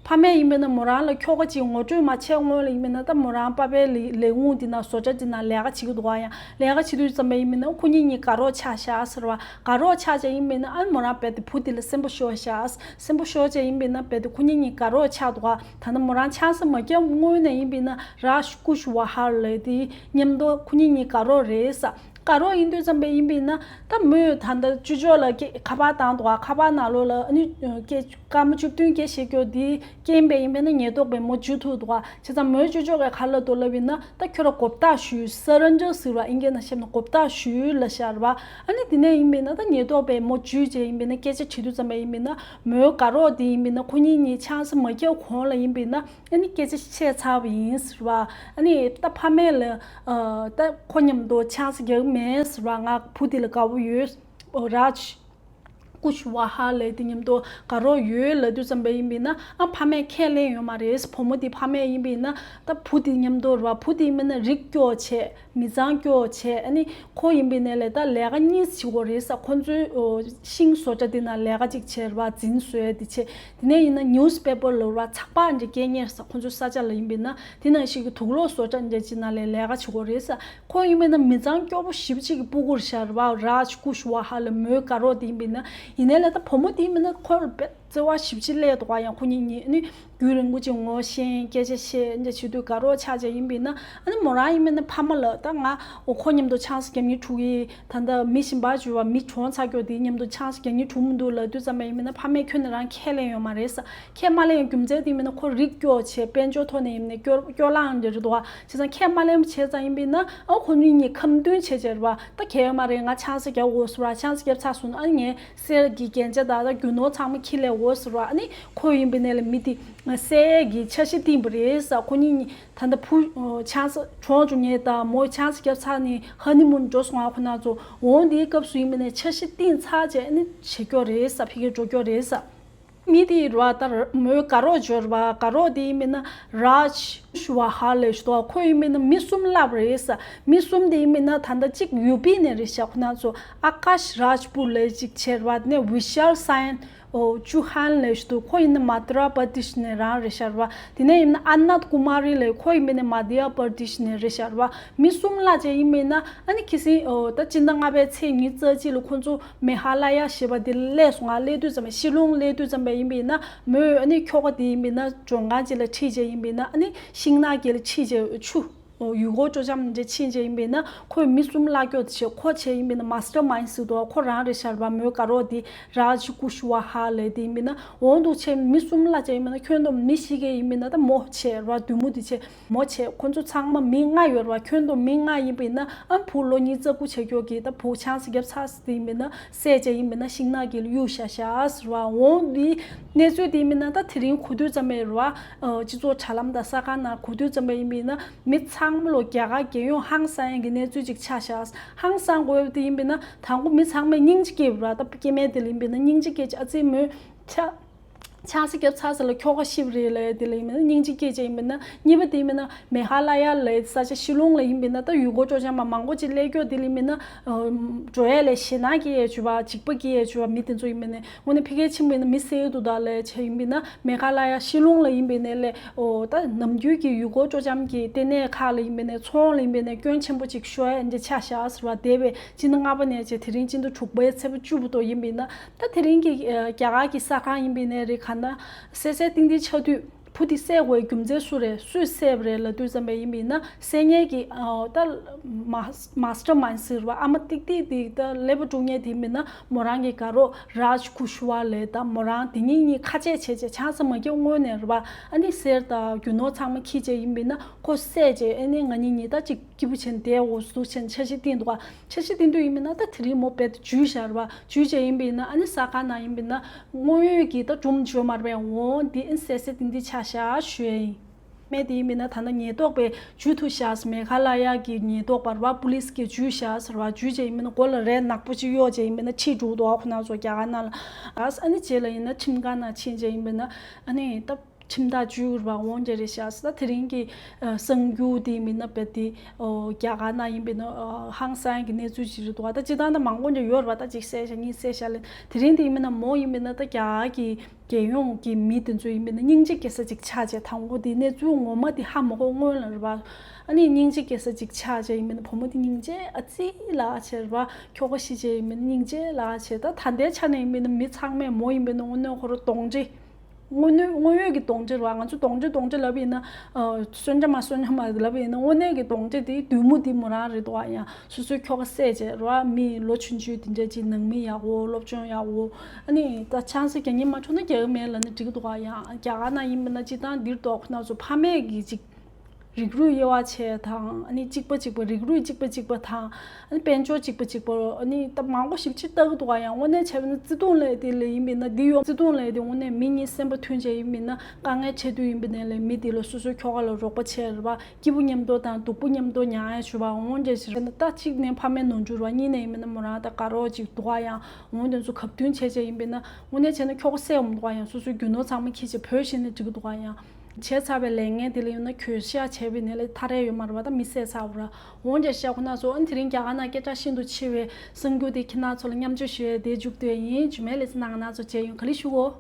ཕ་མས་ཡིན་པས་ན་མོ་རང་ལ་ཁྱོ་ག་ཅིག་ངོ་སྤྲོད་མ་བྱས་སྔོན་ལ་ཡིན་པས་ན་ད་མོ་རང་པ་ཕའི་ལས་ལས་ཁུངས་དེ་ན་བཟོ་གྲྭ་དེ་ན་ལས་ཀ་བྱེད་ཀྱི་འདུག་ག་ཡང་ལས་ཀ་བྱེད་དུས་ཙམ་པ་ཡིན་པས་ན་ཁོ་གཉིས་གཉིས་དགའ་རོགས་ཆགས་བཞག་ཟེར་བ། དགའ་རོགས་ཆགས་བྱས་ཡིན་པས་ན་ཨ་ནི་མོ་རང་རྦད་དེ་བུ་དེ་ལ་སེམས་པ་ཤོར་བཞག་སེམས་པ་ཤོར་བྱས་ཡིན་པས་ན་རྦད་དེ་ཁོ་གཉིས་གཉིས་དགའ་རོགས་ཆགས་འདུག་ག་ད་ནི་མོ་རང་ཆང་ས་མ་བརྒྱབ་སྔོན་ནས་ཡིན་པས་ན་རཱཇ་ཀུཤ་ཝ་ཧ་ལབ་དེ་མཉམ་དུ་ཁོ་གཉིས་གཉིས་དགའ་རོགས་རེད་ས། དགའ་རོགས་ཡིན་དུས་ཙམ་པ་ཡིན་པས་ན་ད་མོས་ད་ལྟ་ཅུ་ཅོག་ལ་སྐད་ཁ་པར་བཏང་འདུག་ག་ཁ་པར་ནང་ལོགས་ལ་ཨ་ནི་སྐད་སྐར་མ་བཅུ་བདུན་སྐད་བཤད་རྒྱུ་དེ་རྐྱེན་པས་ཡིན་པས་ན་ཉེན་རྟོག་པས་མོ་འཇུ་ཐུབ་འདུག་ག་བྱས་ཙང་མོས་ཅུ་ཅོག་གིས་ག་ལབ་འདུག་ལབ་ཡིན་ན་ད་ཁྱོད་ར་གོ་བརྡ་ཞུ། སར་རན་ཌར་ཟེར་བ་ཨིན་སྐད་ནང་བཤད་ན་གོ་བརྡ་ཞུ་ལབ་བཞག་རེད་བ། ཨ་ནི་དེ་ནས་ཡིན་པས་ན་ད་ཉེན་རྟོག་པས་མོ་འཇུས་བྱས་ཡིན་པས་ན་སྐད་ཆ་དྲིས་དུས་ཙམ་པ་ཡིན་པས་ན་མོའི་དགའ་རོགས་དེ་ཡིན་པས་ན་ཁོ་གཉིས་གཉིས་ཆང་ས་མ་བརྒྱབ་གོང་ལ་ཡིན་པས་ན། ཨ་ནི་སྐད་ཆ་བཤད་ཚར་བ་ཡིན་ཟེར་བ། ཨ་ནི་ད་ཕ་མས་ལ་ཨ་ད་ཁོ་མཉམ་དུ་ཆང་ས་རྒྱག་གི་མེད་ཟེར་བ། ང་བུ་དེ་ལ་དགའ་པོ་ཡོད། ཨོ་རཱཇ་ཀུཤ་ཝ་ཧ་ལབ་དེ་མཉམ་དུ་དགའ་རོགས་ཡོད་ལབ་དུས་ཙམ་པ་ཡིན་པས་ན་ཨ་ཕ་མས་ཁས་ལེན་ཡོད་མ་རེད། བུ་མོ་དེ་ཕ་མས་ཡིན་པས་ན་ད་བུ་དེ་མཉམ་དུ་རེད་བ། བུ་དེ་ཡིན་པས་ན་རིག་སྐྱོ་བྱས། མི་ཚང་སྐྱོ་བྱས། ཨ་ནི་ཁོ་ཡིན་པའི་ནས་ལས་ད་ལས་ཀ་གཉིས་བྱེད་དགོས་རེད་ས། ཁོ་ཚོའི་ཤིང་བཟོ་གྲྭ་དེ་ན་ལས་ཀ་ཅིག་བྱས་རེད་བ། འཛིན་བཟོ་ཡ་དེ་བྱས། དེ་ནས་ཡིན་ན་ནིའུ་སི་པེ་པར་ལབ་རེད་བ། ཚགས་པར་འདྲ་སྐྱེལ་མཁན་རེད་ས། ཁོ་ཚོའི་ས་ཆ་ལ་ཡིན་པས་ན་དེ་ནང་བཞིན་གྱི་དུག་ལོག་བཟོ་གྲྭ་འདྲ་ཅིག་ན་ལས་ལས་ཀ་བྱེད་དགོས་རེད་ས། ཁོ་ཡིན་པས་ན་མི་ཚང་སྐྱོ་པོ་ཞེ་པོ་ཅིག་གི་སྤུ་གུ་རེད་ཤག་རེད་བ། རཱཇ་ཀུཤ་ཝ་ཧ་ལབ་མོའི་དགའ་རོགས་དེ་ཡིན་པས་ན། ཡིན་ནའི་ལས་ད་བུ་མོ་དེ་ཡིན་པས་ན་ཁོ་རྦད་བརྩེ་བ་ཞེ་པོ་ཅིག་སླེབས་འདུག་ག་ཡང་ཁོ་གཉིས་གཉིས་ཨ་ནི་རྒྱུན་རིང་པོ་ཅིག་ངོ་ཤེས། སྐད་ཆ་བཤད་འདྲ་བྱེད་དུས་དགའ་རོགས་ཆགས་བྱས་ཡིན་པས་ན། ཨ་ནི་མོ་རང་ཡིན་པས་ན་ཕ་མ་ལ་ད་ང་འོ་ཁོ་མཉམ་དུ་ཆང་ས་རྒྱག་མཁན་ཕྲུ་གུ་ད་ལྟ་མི་གཞན་པ་བྱུང་བ་མི་གྲོངས་ཚར་ཀྱོག་དེ་མཉམ་དུ་ཆང་ས་རྒྱག་མཁན་བྱུང་མི་འདུག་ལབ་དུས་ཙམ་པ་ཡིན་པས་ན་ཕ་མས་ཁྱོན་ནས་རང་ཁས་ལེན་ཡོད་མ་རེད་ས། ཁས་མ་ལེན་ཡང་རྒྱུ་མཚན་དེ་ཡིན་པས་ན་ཁོ་རིག་སྐྱོ་བྱས། དཔལ་འབྱོར་ཐོག་ནས་ཡིན་ནའི་སྐྱོ་སྐྱོ་ལངས་འདྲ་རེད་འདུག་ག་བྱས་ཙང་ཁས་མ་ལེན་པ་བྱས་ཙང་ཡིན་པས་ན་ཨ་ཁོ་གཉིས་གཉིས་ཁ་འདོན་བྱས་བྱས་རེད་བ། ད་གལ་ཡོད་མ་རེད། ང་ཆང་ས་རྒྱག་དགོས་ཟེར་བ། ཆང་ས་རྒྱབ་ཚར་སོང་ན་ཨ་ནི་ངས་གསེར་གྱི་རྒྱན་ཆ་དང་ད་རྒྱུ་ནོར་ཚང་མ་འཁྱེར་སླེབས་འོ་ཟེར་བ། ཨ་ནི་ཁོ་ཡིན་པའི་ནས་ལ་མི་དེ་ང་བསད་ཡས་ཀྱི་འཆར་གཞི་བཏིང་བ་རེད་ས། ཁོ་གཉིས་གཉིས་ད་ལྟ་བུ་ཆང་ས་གྲོངས་བྱུང་ངས་ད་མོ་ཆང་ས་རྒྱབ་ཚར་ནས་ཧ་ནི་མུན་འགྲོ་སོང་ཨ་ཁོ་ན་ཚོ། འོང་དེའི་སྐབས་སུ་ཡིན་པའི་ནས་འཆར་གཞི་བཏིང་ཚར་བྱས་ཨ་ནི་བྱེད་སྐྱོ་རེད་ས། ཕ་གིར་འགྲོ་སྐྱོ་རེད་ས། མི་དེ་ར་ད་མོའི་དགའ་རོགས་འབྱོར་བ། དགའ་རོགས་དེ་ཡིན་མིན་ན་རཱཇ་ཤུ་ཝ་ཧ་ལབ་ཞུ་དོ། ཁོ་ཡིན་མིན་ན་མི་གསུམ་བསླབ་རེད་ས། མི་གསུམ་དེ་ཡིན་མིན་ན་ད་ལྟ་གཅིག་ཡུ་པི་ནས་རེད་ཤག་ཁོ་ན་ཚོ་ཨ་ཀཱཤ་རཱཇ་པུར་ལབ་ཅིག་བྱས་རེད་བ། དེ་ནས་ཝི་ཤཱལ་སན་ཨོ་ཅུ་ཧན་ལབ་ཞུ་དོ། ཁོ་ཡིན་ན་མ་དྷྲ་པར་དེཤ་ནས་རང་རེད་ཤག་རེད་བ། དེ་ནས་ཡིན་ན་ཨ་ནད་ཀུ་མ་རི་ལབ། ཁོ་ཡིན་མིན་ན་མ་དྷྱ་པར་དེཤ་ནས་རེད་ཤག་རེད་བ། མི་གསུམ་བསླབ་བྱས་ཡིན་མིན་ན་ཨ་ནི་ཁི་སིང་ཨོ་ད་སྤྱི་ཟླ་ལྔ་པའི་ཚེས་ཉི་ཤུ་རྩ་གཅིག་ལ་ཁོ་ཚོ་མེ་ཧ་ལ་ཡ་ཞེས་པ་དེ་སླེབས་སོང་ང་། སླེབས་དུས་ཙམ་པ་ཤི་ལོང་སླེབས་དུས་ཙམ་པ་ཡིན་པས་ན་མོས་ཨ་ནི་ཁྱོ་ག་དེ་ཡིན་པས་ན་མགྲོན་ཁང་ཅིག་ལ་ཁྲིད་བྱས་ཡིན་པས་ན་ཨ་ནི་ཤིང་ནགས་དཀྱིལ་ལ་ཁྲིད་བྱས་ཆུ་ཡུལ་སྐོར་སྤྲོ་འཆམ་འདྲ་ཕྱིན་བྱས་ཡིན་པས་ན་ཁོས་མི་གསུམ་བསླབ་སྐྱོར་དེ་བྱས། ཁོ་བྱས་ཡིན་པས་ན་མཱ་སི་ཊར་མའིན་ཌི་ཟེར་དོ། ཁོ་རང་རེད་ཤག་རེད་བ། མོའི་དགའ་རོགས་དེ་རཱཇ་ཀུ་ཤུ་ཝ་ཧ་ལབ་དེ་ཡིན་པས་ན་འོང་འདུག་བྱས་མི་གསུམ་བསླབ་བྱས་ཡིན་པས་ན་ཁྱོན་བསྡོམས་མི་བཞི་གས་ཡིན་པས་ན་ད་མོ་བྱས་རེད་བ། བདུད་མོ་དེ་བྱས། མོ་བྱས། ཁོ་ཚོ་ཚང་མ་མི་ལྔ་ཡོད་རེད་བ། ཁྱོན་བསྡོམས་མི་ལྔ་ཡིན་པས་ན་ཨ་བུ་ལོ་ཉི་ཤུ་རྩ་དགུ་བྱས་ཀྱོག་གི་ད་བུ་ཆང་ས་བརྒྱབ་ཚར་ཟེར་དེ་ཡིན་པས་ན་བསད་བྱས་ཡིན་པས་ན་ཤིང་ནགས་དཀྱིལ་གཡུགས་བཞག་ཤག་ཟེར་བ། འོང་དེ་གནས་ཚུལ་དེ་ཡིན་པས་ན་ད་དེ་རིང་གོ་དུས་ཙམ་པ་རེད་བ། སྤྱི་ཚོགས་དྲ་ལམ་དང་གསར་ཁང་ནང་གོ་དུས་ཙམ་པ་ཡིན་པས་ན་མི་ཚང་མ་ལོ་རྒྱ་གར་རྒྱལ་ཡོངས་ཧང་སང་ཡག་གི་གནས་ཚུལ་ཅིག་ཆགས་ཤག་ཧང་སང་དགོས་དེ་ཡིན་པས་ན་དང་པོ་མི་ཚང་མས་སྙིང་རྗེ་སྐྱེས་པ་རེད་བ། ད་སྐྱེ་དམན་དེ་ལ་ཡིན་པས་ན་སྙིང་རྗེ་སྐྱེས་ཅིག་ཨ་ཙི་མོས་ཆ། ཆང་ས་བརྒྱབ་ཚར་ཟེར་ལ་ཁྱོ་ག་ཤི་བ་རེད་ལབ་དེ་ལ་ཡིན་པས་ན་སྙིང་རྗེ་སྐྱེས་ཅིག་ཡིན་པས་ན། གཉིས་པ་དེ་ཡིན་པས་ན་མེ་ཧ་ལ་ཡ་ལབ་ས་ཆ་ཤི་ལོང་ལ་ཡིན་པས་ན་ད་ཡུལ་སྐོར་སྤྲོ་འཆམ་པ་མང་པོ་ཅིག་སླེབས་ཀྱོག་དེ་ལ་ཡིན་པས་ན་འགྲོ་ཡ་ལ་ཞེད་སྣང་སྐྱེ་ཡས་བྱུང་བ། འཇིགས་པ་སྐྱེ་ཡས་བྱུང་བ། མི་དེ་ཚོ་ཡིན་པས་ན་དངོས་གནས་ཕ་གིར་ཕྱིན་པས་ན་མི་བསད་འདུག་ད་ལབ་བྱས་ཡིན་པས་ན་མེ་ཧ་ལ་ཡ་ཤི་ལོང་ལ་ཡིན་པས་ན་ལས་ཨོ་ད་ནམ་རྒྱུན་གྱི་ཡུལ་སྐོར་སྤྲོ་འཆམ་གྱི་ལྟེ་གནས་ཁག་ལ་ཡིན་པས་ན་ཚོང་ལ་ཡིན་པས་ན་སྐྱོན་ཆེན་པོ་ཅིག་ཤོར་ཡ་འདི་ཆགས་ཤག་ཟེར་བ། འདས་པའི་སྤྱི་ཟླ་ལྔ་པ་ནས་བྱས་དེ་རིང་སྤྱི་ཟླ་དྲུག་པའི་ཚེས་པ་བཅུ་བར་དུ་ཡིན་པས་ན། ད་དེ་རིང་གི་ཨ་རྒྱ་གར་གྱི་གསར་ཁང་ཡིན་པའི་ནས་རེད། ག་ན་གསལ་གསལ་ཏིང་ཏིང་ཆགས་དུས་བུ་དེ་བསད་དགོས་རྒྱུ་མཚན་སུ་རེད། སུས་བསད་པ་རེད་ལབ་དུས་ཙམ་པ་ཡིན་པས་ན་བསད་མཁན་གྱི་ཨ་ད་མ་མཱ་སི་ཊར་མའིན་ཌི་ཟེར་བ་ཨ་མ་ཏིག་ཏིག་དེ་ད་ཀླད་པ་དཀྲུག་མཁན་དེ་ཡིན་པས་ན་མོ་རང་གི་དགའ་རོགས་རཱཇ་ཀུ་ཤུ་ཝ་ལབ་ད་མོ་རང་དེ་གཉིས་གཉིས་ཁ་ཆད་བྱས་བྱས་ཆང་ས་མ་བརྒྱབ་སྔོན་ནས་རེད་བ། ཨ་ནི་གསེར་དང་རྒྱུ་ནོར་ཚང་མ་འཁྱེར་བྱས་ཡིན་པས་ན་ཁོ་བསད་བྱས་ཨ་ནི་ང་གཉིས་གཉིས་ད་ཅིག་སྐྱིད་པོ་བྱས་ནས་བསྡད་འོ་ཟུག་བྱས་ནས་འཆར་གཞི་བཏིང་འདུག་ག་འཆར་གཞི་བཏིང་དུས་ཡིན་པས་ན་ད་དེ་རིང་མོ་རྦད་དེ་འཇུས་བཞག་རེད་བ། འཇུས་བྱས་ཡིན་པས་ན་ཨ་ནི་གསར་ཁང་ནང་ཡིན་པས་ན་དངོས་ཡོད་ཀྱི་ད་སྒྲུང་བརྗོད་མ་རེད་པས། འོང་འདི་ཨ་ནི་གསལ་གསལ་ཏིང་ཏིང་ཆགས་ཤག་ཞུ་ཡ་ཡིན། མེད་དེ་ཡིན་པས་ན་ད་ལྟ་ཉེན་རྟོག་པས་འཇུས་ཐུབ་ཤག་མེ་གྷ་ལ་ཡ་གི་ཉེན་རྟོག་པ་རེད་བ། པུ་ལིས་ཀྱིས་འཇུས་ཤག་ཟེར་བ། འཇུས་བྱས་ཡིན་པས་ན་མགོ་ལ་རས་ནག་པོ་ཅིག་གཡོགས་བྱས་ཡིན་པས་ན་ཁྲིད་འགྲོ་འདུག་ག་ཁོ་རང་ཚོ་རྒྱ་གར་ནང་ལ། ཨ་ནི་རྗེས་ལ་ཡིན་ན་ཁྲིམས་ཁང་ནང་ཕྱིན་བྱས་ཡིན་པས་ན་ཨ་ནི་ད། ཁྲིམས་ཐག་གཅོད་རེད་པ། འོང་རྒྱ་རེད་ཤག་ཟེར། ད་དེ་རིང་གི་ཨ་གསར་འགྱུར་དེ་མིན་ན་བལ་དེ་ཨོ་རྒྱ་གར་ནང་ཡིན་པས་ན་ཨ་ཧང་སང་གི་གནས་ཚུལ་ཅིག་རེད་འདུག་ག་ད་སྤྱིར་བཏང་ད་མང་པོ་འདྲ་ཡོད་རེད་པ། ད་གཅིག་བསད་ཤག་གཉིས་བསད་ཤག་ལབ། དེ་རིང་དེ་ཡིན་པས་ན་མོ་ཡིན་པས་ན་ད་རྒྱ་གར་གི་རྒྱལ་ཡོངས་ཀྱི་མི་དེ་ཚོ་ཡིན་པས་ན་སྙིང་རྗེ་སྐྱེ་ས་ཅིག་ཆགས་བྱས། དང་པོ་དེ་གནས་ཚུལ་ངོ་མ་དེ་ཧ་མ་གོ་སྔོན་ལ་རེད་པ། ཨ་ནི་སྙིང་རྗེ་སྐྱེ་ས་ཅིག་ཆགས་བྱས། ཡིན་པས་ན་བུ་མོ་དེ་སྙིང་རྗེ་ཨ་ཙི་ལབ་བྱས་རེད་པ། ཁྱོ་ག་ཤི་བྱས་ཡིན་པས་ན་སྙིང་རྗེ་ལབ་བྱས། ད་ད་ལྟའི་ཆ་ནས་ཡིན་པས་ན་མི་ཚང་མས་མོ་ཡིན་པས་ན་དངོས་གནས་ཁོ་རང་གདོན་འདྲེ། དངོས་གནས་དངོས་ཡོད་ཀྱི་གདོན་འདྲེ་རེད་པ། ང་ཚོ་གདོན་འདྲེ་གདོན་འདྲེ་ལབ་ཡིན་ན་ཨ་གསོན་ཆ་མ་གསོན་ཆ་མ་ལབ་ཡིན་ན། དངོས་གནས་ཀྱི་གདོན་འདྲེ་དེ་བདུད་མོ་དེ་མོ་རང་རེད་འདུག་ག་ཡང་སོ་སོའི་ཁྱོ་ག་བསད་བྱས་རེད་པ། མི་ལོ་ཆུང་ཆུང་དེ་འདྲ་ཅིག་ནང་མི་ཡག་པོ། སློབ་སྦྱོང་ཡག་པོ། ཨ་ནི་ད་ཆང་ས་རྒྱག་མཁན་མ་འཕྲོད་ན་རྒྱག་གི་མེད་ལབ་ན་འགྲིག་གི་འདུག་ག་ཡང་རྒྱ་གར་ནང་ཡིན་པ་ན་སྤྱིར་བཏང་འདིར་འདུག་ཁོ་ན་ཚོ་ཕ་མས་ཀྱི་ཅིག་རིགས་རུས་དབྱེ་བ་ཕྱེ་དང་། ཨ་ནི་གཅིག་པ་གཅིག་པ། རིགས་རུས་གཅིག་པ་གཅིག་པ་དང་། ཨ་ནི་དཔལ་འབྱོར་གཅིག་པ་གཅིག་པ། ཨ་ནི་ད་མང་པོ་ཞེ་པོ་ཅིག་ལྟ་གི་འདུག་ག་ཡང་དངོས་གནས་བྱས་པ་ན་བརྩེ་དུང་ལབ་དེ་ལ་ཡིན་པས་ན་འདི་ཡོང་། བརྩེ་དུང་ལབ་དེ་དངོས་གནས་མི་གཉིས་སེམས་པ་མཐུན་བྱས་ཡིན་པས་ན། དཀའ་ངལ་འཕྲད་དུས་ཡིན་པས་ན་ལས་མི་དེ་ལ་སོ་སོའི་ཁྱོ་ག་ལ་རོགས་པ་བྱས་རེད་པ། སྐྱིད་པོ་མཉམ་དུ་དང་སྡུག་པོ་མཉམ་དུ་མྱངས་ཡ་ཞུ་བ། འོང་རྒྱ་ཞིག་རེད་ན་ད་གཅིག་ནས་ཕ་མའི་ནོར་འཁྲུལ་རེད་པ། གཉིས་ནས་ཡིན་པས་ན་མོ་རང་ད་དགའ་རོགས་ཅིག་འདུག་ག་ཡང་འོང་དེ་ཚོ་གབ་མཐུན་བྱས་བྱས་ཡིན་པས་ན་དངོས་གནས་བྱས་ན་ཁྱོ་ག་བསད་འོང་འདུག་ག་ཡང་སོ་སོའི་རྒྱུ་ནོར་ཚང་མ་ཁྱེར་བྱས་བོད་བཞིན་ནས་འགྲིག་གི་འདུག་ག་ཡང་། བྱས་ཚར་བའི་ལས་ངན་དེ་ལ་ཡོང་ན་གྱོད་བཤགས་བྱས་པའི་ནས་ལས་ཐར་ཡ་ཡོད་མ་རེད་པ། ད་མི་བསད་ཚར་བ་ར། འོང་རྒྱ་ཤག་ཁོ་ན་ཚོ། ཨ་ནི་དེ་རིང་རྒྱ་གར་ནང་སྐད་གྲགས་ཤིན་ཏུ་ཆེ་བའི་གསར་འགྱུར་དེ་ཁྱེད་རང་ཚོ་ལ་མཉམ་སྤྱོད་ཞུ་ཡ་དེ་མཇུག་བསྡུས་ཡིན། རྗེས་མའི་ལེ་ཚན་ནང་ང་རང་ཚོ་མཇལ་ཡོང་། ག་ལེ་ཞུ་གོ།